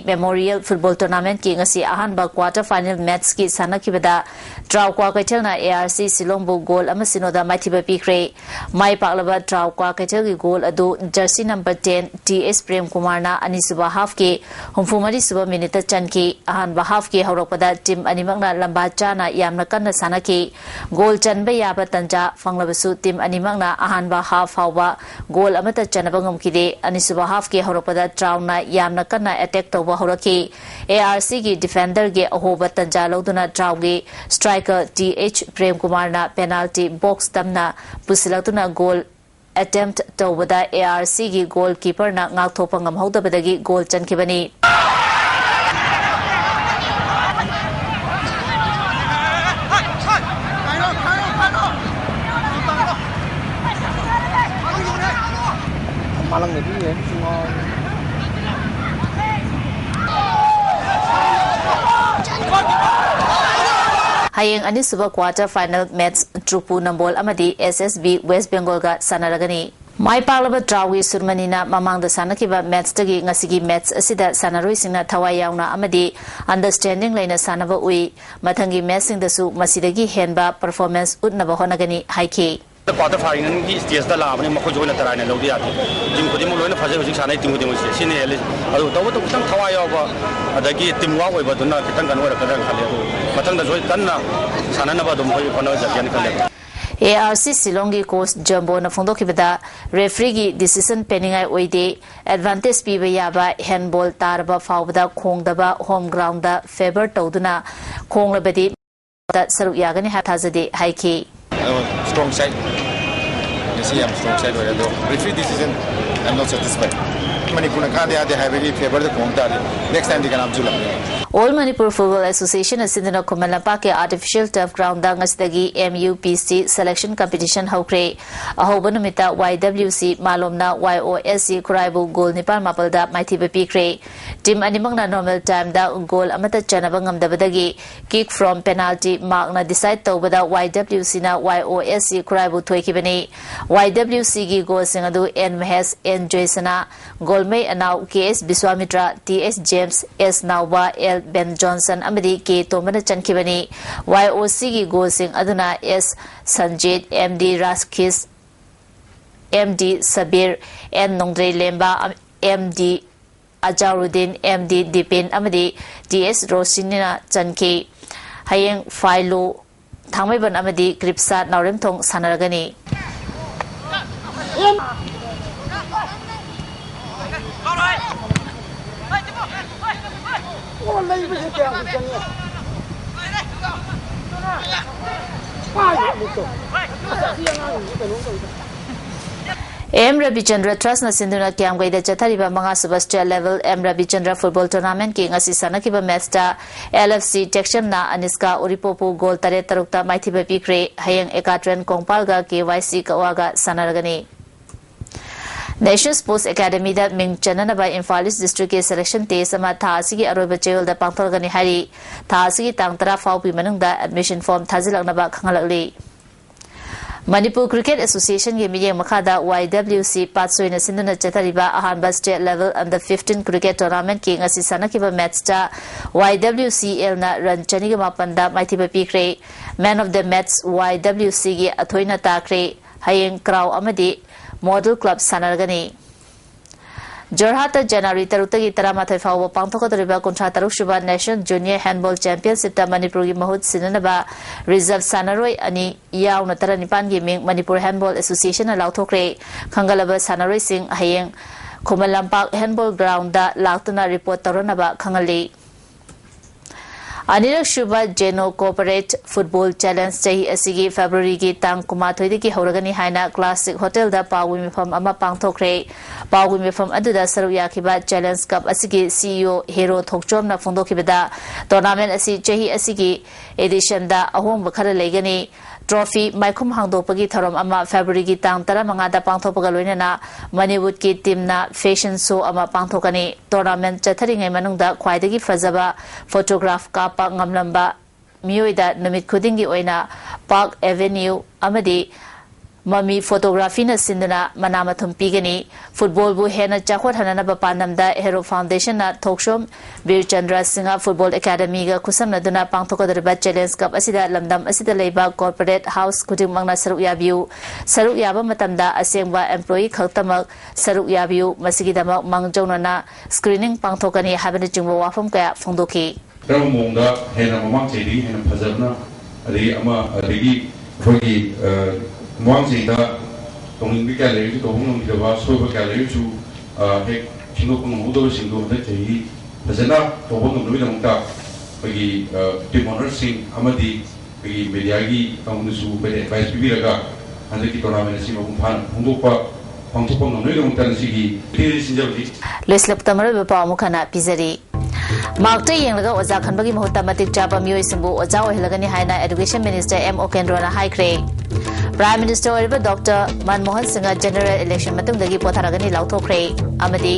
Memorial Football Tournamentꯀꯤ ꯉꯁꯤ ꯑꯍꯥꯟꯕ quarter final matchꯀꯤ ꯁꯥꯟꯅꯈꯤꯕꯗ ꯇ꯭ꯔꯥꯎ ꯀ꯭ꯋꯥ ꯀꯩꯊꯦꯜꯅ ARC ꯁꯤꯂꯣꯡꯕꯨ goal ꯑꯃ ꯁꯤꯅꯣꯗ ꯃꯥꯏꯊꯤꯕ ꯄꯤꯈ꯭ꯔꯦ꯫ ꯃꯥꯏ ꯄꯥꯛꯂꯕ ꯇ꯭ꯔꯥꯎ ꯀ꯭ꯋꯥ ꯀꯩꯊꯦꯜꯒꯤ goal ꯑꯗꯨ jersey number ten T H Prem ꯀꯨꯃꯥꯔꯅ ꯑꯅꯤꯁꯨꯕ halfꯀꯤ ꯍꯨꯝꯐꯨ ꯃꯔꯤ ꯁꯨꯕ minuteꯇ ꯆꯟꯈꯤ꯫ ꯑꯍꯥꯟꯕ halfꯀꯤ ꯍꯧꯔꯛꯄꯗ team ꯑꯅꯤꯃꯛꯅ ꯂꯝꯕꯥ ꯆꯥꯅ ꯌꯥꯝꯅ ꯀꯟꯅ ꯁꯥꯟꯅꯈꯤ꯫ Goal ꯆꯟꯕ ꯌꯥꯕ ꯇꯟꯖꯥ ꯐꯪꯂꯕꯁꯨ team ꯑꯅꯤꯃꯛꯅ ꯑꯍꯥꯟꯕ half ꯐꯥꯎꯕ goal ꯑꯃꯠꯇ ꯆꯟꯅꯕ ꯉꯝꯈꯤꯗꯦ꯫ ꯑꯅꯤꯁꯨꯕ halfꯀꯤ ꯍꯧꯔꯛꯄꯗ ꯇ꯭ꯔꯥꯎꯅ ꯌꯥꯝꯅ ꯀꯟꯅ attack ꯇꯧꯕ ꯍꯧꯔꯛꯈꯤ꯫ ARCꯒꯤ defenderꯒꯤ ꯑꯍꯣꯕ ꯇꯟꯖꯥ ꯂꯧꯗꯨꯅ ꯇ꯭ꯔꯥꯎꯒꯤ striker T H ꯄ꯭ꯔꯦꯝ ꯀꯨꯃꯥꯔꯅ penalty box ꯇꯝꯅ ꯄꯨꯁꯤꯜꯂꯛꯇꯨꯅ goal attempt ꯇꯧꯕꯗ ARCꯒꯤ goalkeeperꯅ ꯉꯥꯛꯊꯣꯛꯄ ꯉꯝꯍꯧꯗꯕꯗꯒꯤ goal ꯆꯟꯈꯤꯕꯅꯤ꯫ ꯍꯌꯦꯡ ꯑꯅꯤꯁꯨꯕ quarter final match ꯇ꯭ꯔꯨꯄꯨ ꯅꯝꯕꯣꯜ ꯑꯃꯗꯤ S S B West Bengalꯒ ꯁꯥꯟꯅꯔꯒꯅꯤ꯫ ꯃꯥꯏ ꯄꯥꯛꯂꯕ ꯇ꯭ꯔꯥꯎꯒꯤ ꯁꯨꯔꯃꯅꯤꯅ ꯃꯃꯥꯡꯗ ꯁꯥꯟꯅꯈꯤꯕ matchꯇꯒꯤ ꯉꯁꯤꯒꯤ match ꯑꯁꯤꯗ ꯁꯥꯟꯅꯔꯣꯏꯁꯤꯡꯅ ꯊꯋꯥꯏ ꯌꯥꯎꯅ ꯑꯃꯗꯤ understanding ꯂꯩꯅ ꯁꯥꯟꯅꯕ ꯎꯏ꯫ ꯃꯊꯪꯒꯤ matchꯁꯤꯡꯗꯁꯨ ꯃꯁꯤꯗꯒꯤ ꯍꯦꯟꯕ performance ꯎꯠꯅꯕ ꯍꯣꯠꯅꯒꯅꯤ ꯍꯥꯏꯈꯤ꯫ Quarter finalꯒꯤ stageꯇ ꯂꯥꯛꯑꯕꯅꯤ, ꯃꯈꯣꯏꯁꯨ ꯑꯣꯏꯅ ꯇꯔꯥꯏꯅ ꯂꯧꯗ ꯌꯥꯗꯦ꯫ Team ꯈꯨꯗꯤꯡꯃꯛ ꯂꯣꯏꯅ ꯐꯖꯩ, ꯍꯧꯖꯤꯛ ꯁꯥꯟꯅꯩ team ꯈꯨꯗꯤꯡꯃꯛꯁꯦ꯫ ꯁꯤꯅ ꯍꯦꯜꯂꯤ꯫ ꯑꯗꯨ ꯇꯧꯕꯇꯕꯨ ꯈꯤꯇꯪ ꯊꯋꯥꯏ ꯌꯥꯎꯕ, ꯑꯗꯒꯤ team work ꯑꯣꯏꯕꯗꯨꯅ ꯈꯤꯇꯪ ꯀꯩꯅꯣ ꯑꯣꯏꯔꯛꯀꯗ꯭ꯔꯥꯅ ꯈꯜꯂꯤ꯫ ꯑꯗꯨ ꯃꯊꯪꯗꯁꯨ ꯑꯩ ꯀꯟꯅ ꯁꯥꯟꯅꯅꯕ ꯑꯗꯨꯝ ꯑꯩꯈꯣꯏ ꯍꯣꯠꯅꯖꯒꯦꯅ ꯈꯜꯂꯦ꯫ ARC ꯁꯤꯂꯣꯡꯒꯤ coach ꯖꯝꯕꯣꯅ ꯐꯣꯡꯗꯣꯛꯈꯤꯕꯗ, refereeꯒꯤ decision ꯄꯦꯟꯅꯤꯡꯉꯥꯏ ꯑꯣꯏꯗꯦ, advantage ꯄꯤꯕ ꯌꯥꯕ handball ꯇꯥꯔꯕ ꯐꯥꯎꯕꯗ ꯈꯣꯡꯗꯕ, home groundꯗ favour ꯇꯧꯗꯨꯅ ꯈꯣꯡꯂꯕꯗꯤ ꯁꯔꯨꯛ ꯌꯥꯒꯅꯤ ꯍꯥꯏꯕ ꯊꯥꯖꯗꯦ ꯍꯥꯏꯈꯤ꯫ Strong side꯫ ꯉꯁꯤ ꯌꯥꯝ strong side ꯑꯣꯏꯔꯦ, ꯑꯗꯣ referee decision I'm not satisfied꯫ ꯃꯅꯤꯄꯨꯔꯅ ꯀꯥꯗ ꯌꯥꯗꯦ ꯍꯥꯏꯕꯒꯤ favourꯗ ꯈꯣꯡ ꯇꯥꯔꯗꯤ next timeꯗꯤ ꯀꯅꯥꯝꯁꯨ ꯂꯥꯛꯑꯣꯏ꯫ All Manipur Football Association ꯁꯤꯟꯗꯨꯅ ꯈꯨꯃꯟ ꯂꯝꯄꯥꯛꯀꯤ artificial turf groundꯗ ꯉꯁꯤꯗꯒꯤ MUPC selection competition ꯍꯧꯈ꯭ꯔꯦ꯫ ꯑꯍꯧꯕ ꯅꯨꯃꯤꯠꯇ YWC ꯃꯥꯂꯣꯝꯅ YOSC ꯈꯨꯔꯥꯏꯕꯨ goal ꯅꯤꯄꯥꯜ ꯃꯥꯄꯜꯗ ꯃꯥꯏꯊꯤꯕ ꯄꯤꯈ꯭ꯔꯦ꯫ Team ꯑꯅꯤꯃꯛꯅ normal timeꯗ goal ꯑꯃꯠꯇ ꯆꯟꯅꯕ ꯉꯝꯗꯕꯗꯒꯤ kick from penalty markꯅ decide ꯇꯧꯕꯗ YWCꯅ YOSC ꯈꯨꯔꯥꯏꯕꯨ ꯊꯣꯏꯈꯤꯕꯅꯤ꯫ YWCꯒꯤ goalꯁꯤꯡ ꯑꯗꯨ N ꯃꯍꯦꯁ, N ꯖꯣꯏꯁꯅꯥ, ꯒꯣꯜꯃꯩ ꯑꯅꯥꯎ, KS ꯕꯤꯁ꯭ꯋꯥꯃꯤꯇ꯭ꯔ, TS James, S ꯅꯥꯎꯕ, L ꯕꯦꯟ ꯖꯣꯟꯁꯟ ꯑꯃꯗꯤ K ꯇꯣꯝꯕꯅ ꯆꯟꯈꯤꯕꯅꯤ꯫ YOCꯒꯤ goalꯁꯤꯡ ꯑꯗꯨꯅ S Sanjit, MD ꯔꯥꯁꯈꯤꯁ, MD Sabir, N ꯅꯣꯡꯗ꯭ꯔꯩ ꯂꯦꯝꯕ, MD ꯑꯖꯥꯔꯨꯗꯤꯟ, MD ꯗꯤꯄꯤꯟ ꯑꯃꯗꯤ TS ꯔꯣꯁꯤꯅꯤꯅ ꯆꯟꯈꯤ꯫ ꯍꯌꯦꯡ ꯐꯥꯏꯂꯨ ꯊꯥꯡꯃꯩꯕꯟ ꯑꯃꯗꯤ ꯀ꯭ꯔꯤꯞꯁꯥ ꯅꯥꯎꯔꯦꯝꯊꯣꯡ ꯁꯥꯟꯅꯔꯒꯅꯤ꯫ M ꯔꯕꯤꯆꯟꯗ꯭ꯔ Trustꯅ ꯁꯤꯟꯗꯨꯅ ꯀ꯭ꯌꯥꯝꯒꯩꯗ ꯆꯠꯊꯔꯤꯕ ꯃꯉꯥꯁꯨꯕ state level M ꯔꯕꯤꯆꯟꯗ꯭ꯔ football tournamentꯀꯤ ꯉꯁꯤ ꯁꯥꯟꯅꯈꯤꯕ matchꯇ LFC ꯇꯦꯛꯁꯝꯅ ꯑꯅꯤꯁꯀꯥ ꯎꯔꯤꯄꯣꯛꯄꯨ goal ꯇꯔꯦꯠ ꯇꯔꯨꯛꯇ ꯃꯥꯏꯊꯤꯕ ꯄꯤꯈ꯭ꯔꯦ꯫ ꯍꯌꯦꯡ ꯑꯦꯀꯥꯇ꯭ꯔꯦꯟ ꯀꯣꯡꯄꯥꯜꯒ KYC ꯀꯛꯋꯥꯒ ꯁꯥꯟꯅꯔꯒꯅꯤ꯫ National Sports Academyꯗ ꯃꯤꯡ ꯆꯟꯅꯅꯕ ꯏꯝꯐꯥꯜ ꯏꯁ ꯗꯤꯁꯇ꯭ꯔꯤꯛꯀꯤ selection test ꯑꯃ ꯊꯥ ꯑꯁꯤꯒꯤ ꯑꯔꯣꯏꯕ ꯆꯌꯣꯜꯗ ꯄꯥꯡꯊꯣꯔꯛꯀꯅꯤ ꯍꯥꯏꯔꯤ꯫ ꯊꯥ ꯑꯁꯤꯒꯤ ꯇꯥꯡ ꯇꯔꯥ ꯐꯥꯎꯕꯒꯤ ꯃꯅꯨꯡꯗ admission form ꯊꯥꯖꯤꯜꯂꯛꯅꯕ ꯈꯪꯍꯜꯂꯛꯂꯤ꯫ ꯃꯅꯤꯄꯨꯔ Cricket Associationꯒꯤ ꯃꯤꯠꯌꯦꯡ ꯃꯈꯥꯗ Y W C ꯄꯥꯠꯁꯣꯏꯅ ꯁꯤꯟꯗꯨꯅ ꯆꯠꯊꯔꯤꯕ ꯑꯍꯥꯟꯕ state level under fifteen cricket tournamentꯀꯤ ꯉꯁꯤ ꯁꯥꯟꯅꯈꯤꯕ matchꯇ Y W C Lꯅ run ꯆꯅꯤꯒ ꯃꯥꯄꯟꯗ ꯃꯥꯏꯊꯤꯕ ꯄꯤꯈ꯭ꯔꯦ꯫ Man of the match Y W Cꯒꯤ ꯑꯊꯣꯏꯅ ꯇꯥꯈ꯭ꯔꯦ꯫ ꯍꯌꯦꯡ ꯀ꯭ꯔꯥꯎ ꯑꯃꯗꯤ ꯃꯣꯗꯦꯜ ꯀ꯭ꯂꯕ ꯁꯥꯟꯅꯔꯒꯅꯤ꯫ ꯖꯣꯔꯍꯥꯠꯇ ꯖꯅꯋꯥꯔꯤ ꯇꯔꯨꯛꯇꯒꯤ ꯇꯔꯥꯃꯥꯊꯣꯏ ꯐꯥꯎꯕ ꯄꯥꯡꯊꯣꯛꯀꯗꯧꯔꯤꯕ ꯀꯨꯟꯊ꯭ꯔꯥ ꯇꯔꯨꯛ ꯁꯨꯕ National Junior Handball Championshipꯇ ꯃꯅꯤꯄꯨꯔꯒꯤ ꯃꯍꯨꯠ ꯁꯤꯟꯅꯅꯕ reserve ꯁꯥꯟꯅꯔꯣꯏ ꯑꯅꯤ ꯌꯥꯎꯅ ꯇꯔꯥꯅꯤꯄꯥꯟꯒꯤ ꯃꯤꯡ ꯃꯅꯤꯄꯨꯔ Handball Associationꯅ ꯂꯥꯎꯊꯣꯛꯈ꯭ꯔꯦ꯫ ꯈꯪꯒꯠꯂꯕ ꯁꯥꯟꯅꯔꯣꯏꯁꯤꯡ ꯍꯌꯦꯡ ꯈꯨꯃꯟ ꯂꯝꯄꯥꯛ handball groundꯗ ꯂꯥꯛꯇꯨꯅ report ꯇꯧꯔꯅꯕ ꯈꯪꯍꯜꯂꯤ꯫ ꯑꯅꯤꯔꯛ ꯁꯨꯕ Geno Corporate Football Challenge ꯆꯍꯤ ꯑꯁꯤꯒꯤ Februaryꯒꯤ ꯇꯥꯡ ꯀꯨꯟꯃꯥꯊꯣꯏꯗꯒꯤ ꯍꯧꯔꯒꯅꯤ ꯍꯥꯏꯅ Classic Hotelꯗ ꯄꯥꯎꯒꯤ ꯃꯤꯐꯝ ꯑꯃ ꯄꯥꯡꯊꯣꯛꯈ꯭ꯔꯦ꯫ ꯄꯥꯎꯒꯤ ꯃꯤꯐꯝ ꯑꯗꯨꯗ ꯁꯔꯨꯛ ꯌꯥꯈꯤꯕ Challenge Cup ꯑꯁꯤꯒꯤ C E O ꯍꯦꯔꯣ ꯊꯣꯛꯆꯣꯝꯅ ꯐꯣꯡꯗꯣꯛꯈꯤꯕꯗ, tournament ꯑꯁꯤ ꯆꯍꯤ ꯑꯁꯤꯒꯤ editionꯗ ꯑꯍꯣꯡꯕ ꯈꯔ ꯂꯩꯒꯅꯤ꯫ Trophy ꯃꯥꯏꯈꯨꯝ ꯍꯥꯡꯗꯣꯛꯄꯒꯤ ꯊꯧꯔꯝ ꯑꯃ Februaryꯒꯤ ꯇꯥꯡ ꯇꯔꯥꯃꯉꯥꯗ ꯄꯥꯡꯊꯣꯛꯄꯒ ꯂꯣꯏꯅꯅ Manipurꯒꯤ teamꯅ fashion show ꯑꯃ ꯄꯥꯡꯊꯣꯛꯀꯅꯤ꯫ Tournament ꯆꯠꯊꯔꯤꯉꯩ ꯃꯅꯨꯡꯗ ꯈ꯭ꯋꯥꯏꯗꯒꯤ ꯐꯖꯕ photograph ꯀꯥꯞꯄ ꯉꯝꯂꯝꯕ ꯃꯤꯑꯣꯏꯗ ꯅꯨꯃꯤꯠ ꯈꯨꯗꯤꯡꯒꯤ ꯑꯣꯏꯅ Park Avenue ꯑꯃꯗꯤ ꯃꯃꯤ photographyꯅ ꯁꯤꯟꯗꯨꯅ ꯃꯅꯥ ꯃꯊꯨꯝ ꯄꯤꯒꯅꯤ꯫ Footballꯕꯨ ꯍꯦꯟꯅ ꯆꯥꯎꯈꯠꯍꯟꯅꯅꯕ ꯄꯥꯟꯗꯝꯗ Hero Foundationꯅ ꯊꯣꯛꯁꯣꯝ ꯕꯤꯔꯆꯟꯗ꯭ꯔ Singh Football Academyꯒ ꯈꯨꯠꯁꯝꯅꯗꯨꯅ ꯄꯥꯡꯊꯣꯛꯀꯗꯧꯔꯤꯕ Challenge Cup ꯑꯁꯤꯗ ꯂꯝꯗꯝ ꯑꯁꯤꯗ ꯂꯩꯕ corporate house ꯈꯨꯗꯤꯡꯃꯛꯅ ꯁꯔꯨꯛ ꯌꯥꯕꯤꯌꯨ꯫ ꯁꯔꯨꯛ ꯌꯥꯕ ꯃꯇꯝꯗ ꯑꯁꯦꯡꯕ employee ꯈꯛꯇꯃꯛ ꯁꯔꯨꯛ ꯌꯥꯕꯤꯌꯨ꯫ ꯃꯁꯤꯒꯤꯗꯃꯛ ꯃꯥꯡꯖꯧꯅꯅ screening ꯄꯥꯡꯊꯣꯛꯀꯅꯤ ꯍꯥꯏꯕꯅꯆꯤꯡꯕ ꯋꯥꯐꯝ ꯀꯌꯥ ꯐꯣꯡꯗꯣꯛꯈꯤ꯫ ꯀꯔꯝꯕ ꯃꯑꯣꯡꯗ ꯍꯦꯟꯅ ꯃꯃꯥꯡ ꯆꯍꯤꯗꯒꯤ ꯍꯦꯟꯅ ꯐꯖꯕꯅ, ꯑꯗꯒꯤ ꯑꯃ, ꯑꯗꯒꯤ ꯑꯩꯈꯣꯏꯒꯤ, ꯑ, ꯃꯃꯥꯡ ꯆꯍꯤꯗ ꯇꯧꯅꯤꯡꯕ ꯀꯌꯥ ꯂꯩꯔꯁꯨ ꯇꯧꯕ ꯉꯝꯈꯤꯗꯕ, ꯁꯣꯏꯕ ꯀꯌꯥ ꯂꯩꯔꯁꯨ, ꯑ, ꯍꯦꯛ ꯁꯦꯝꯗꯣꯛꯄ ꯉꯝꯍꯧꯗꯕꯁꯤꯡꯗꯣ ꯍꯟꯗꯛ ꯆꯍꯤ ꯐꯖꯅ ꯇꯧꯕ ꯉꯝꯅꯕꯒꯤꯗꯃꯛꯇ ꯑꯩꯈꯣꯏꯒꯤ, ꯑ, team ownerꯁꯤꯡ ꯑꯃꯗꯤ ꯑꯩꯈꯣꯏꯒꯤ mediaꯒꯤ ꯀꯥꯡꯕꯨꯅꯁꯨ ꯑꯩꯈꯣꯏꯗ advice ꯄꯤꯕꯤꯔꯒ ꯍꯟꯗꯛꯀꯤ tournament ꯑꯁꯤ ꯃꯄꯨꯡ ꯐꯥꯅ ꯐꯣꯡꯗꯣꯛꯄ, ꯄꯥꯡꯊꯣꯛꯄ ꯉꯝꯅꯕꯒꯤꯗꯃꯛꯇ ꯉꯁꯤꯒꯤ ꯇꯦꯔꯤ ꯁꯤꯟꯖꯕꯅꯤ꯫ ꯂꯣꯏꯁꯤꯜꯂꯛꯄꯗ ꯃꯔꯨꯑꯣꯏꯕ ꯄꯥꯎ ꯑꯃꯨꯛ ꯍꯟꯅ ꯄꯤꯖꯔꯤ꯫ Markꯇ ꯌꯦꯡꯂꯒ ꯑꯣꯖꯥ ꯈꯟꯕꯒꯤ ꯃꯍꯨꯠꯇ ꯃꯇꯤꯛ ꯆꯥꯕ ꯃꯤꯑꯣꯏꯁꯤꯡꯕꯨ ꯑꯣꯖꯥ ꯑꯣꯏꯍꯜꯂꯒꯅꯤ ꯍꯥꯏꯅ Education Minister M ꯑꯣꯀꯦꯟꯗ꯭ꯔꯣꯅ ꯍꯥꯏꯈ꯭ꯔꯦ꯫ Prime Minister ꯑꯣꯏꯔꯤꯕ doctor Manmohan Singh general election ꯃꯇꯨꯡꯗꯒꯤ ꯄꯣꯊꯥꯔꯒꯅꯤ ꯂꯥꯎꯊꯣꯛꯈ꯭ꯔꯦ꯫ ꯑꯃꯗꯤ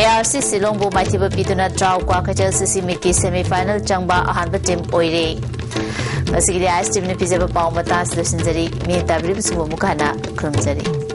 ARC ꯁꯤꯂꯣꯡꯕꯨ ꯃꯥꯏꯊꯤꯕ ꯄꯤꯗꯨꯅ ꯗ꯭ꯔꯥꯎ ꯀ꯭ꯋꯥ ꯀꯩꯊꯦꯜ CC meet ꯀꯤ semi final ꯆꯪꯕ ꯑꯍꯥꯟꯕ team ꯑꯣꯏꯔꯦ꯫ ꯉꯁꯤꯒꯤꯗꯤ ꯑꯥꯏ ꯑꯦꯁ ꯇꯤ ꯚꯤꯅ ꯄꯤꯖꯕ ꯄꯥꯎ ꯃꯇꯥꯡ ꯑꯁꯤꯗ ꯂꯣꯏꯁꯤꯟꯖꯔꯤ꯫ ꯃꯤꯠꯌꯦꯡ ꯇꯥꯕꯤꯔꯤꯕꯁꯤꯡꯕꯨ ꯑꯃꯨꯛ ꯍꯟꯅ ꯈꯨꯔꯨꯝꯖꯔꯤ꯫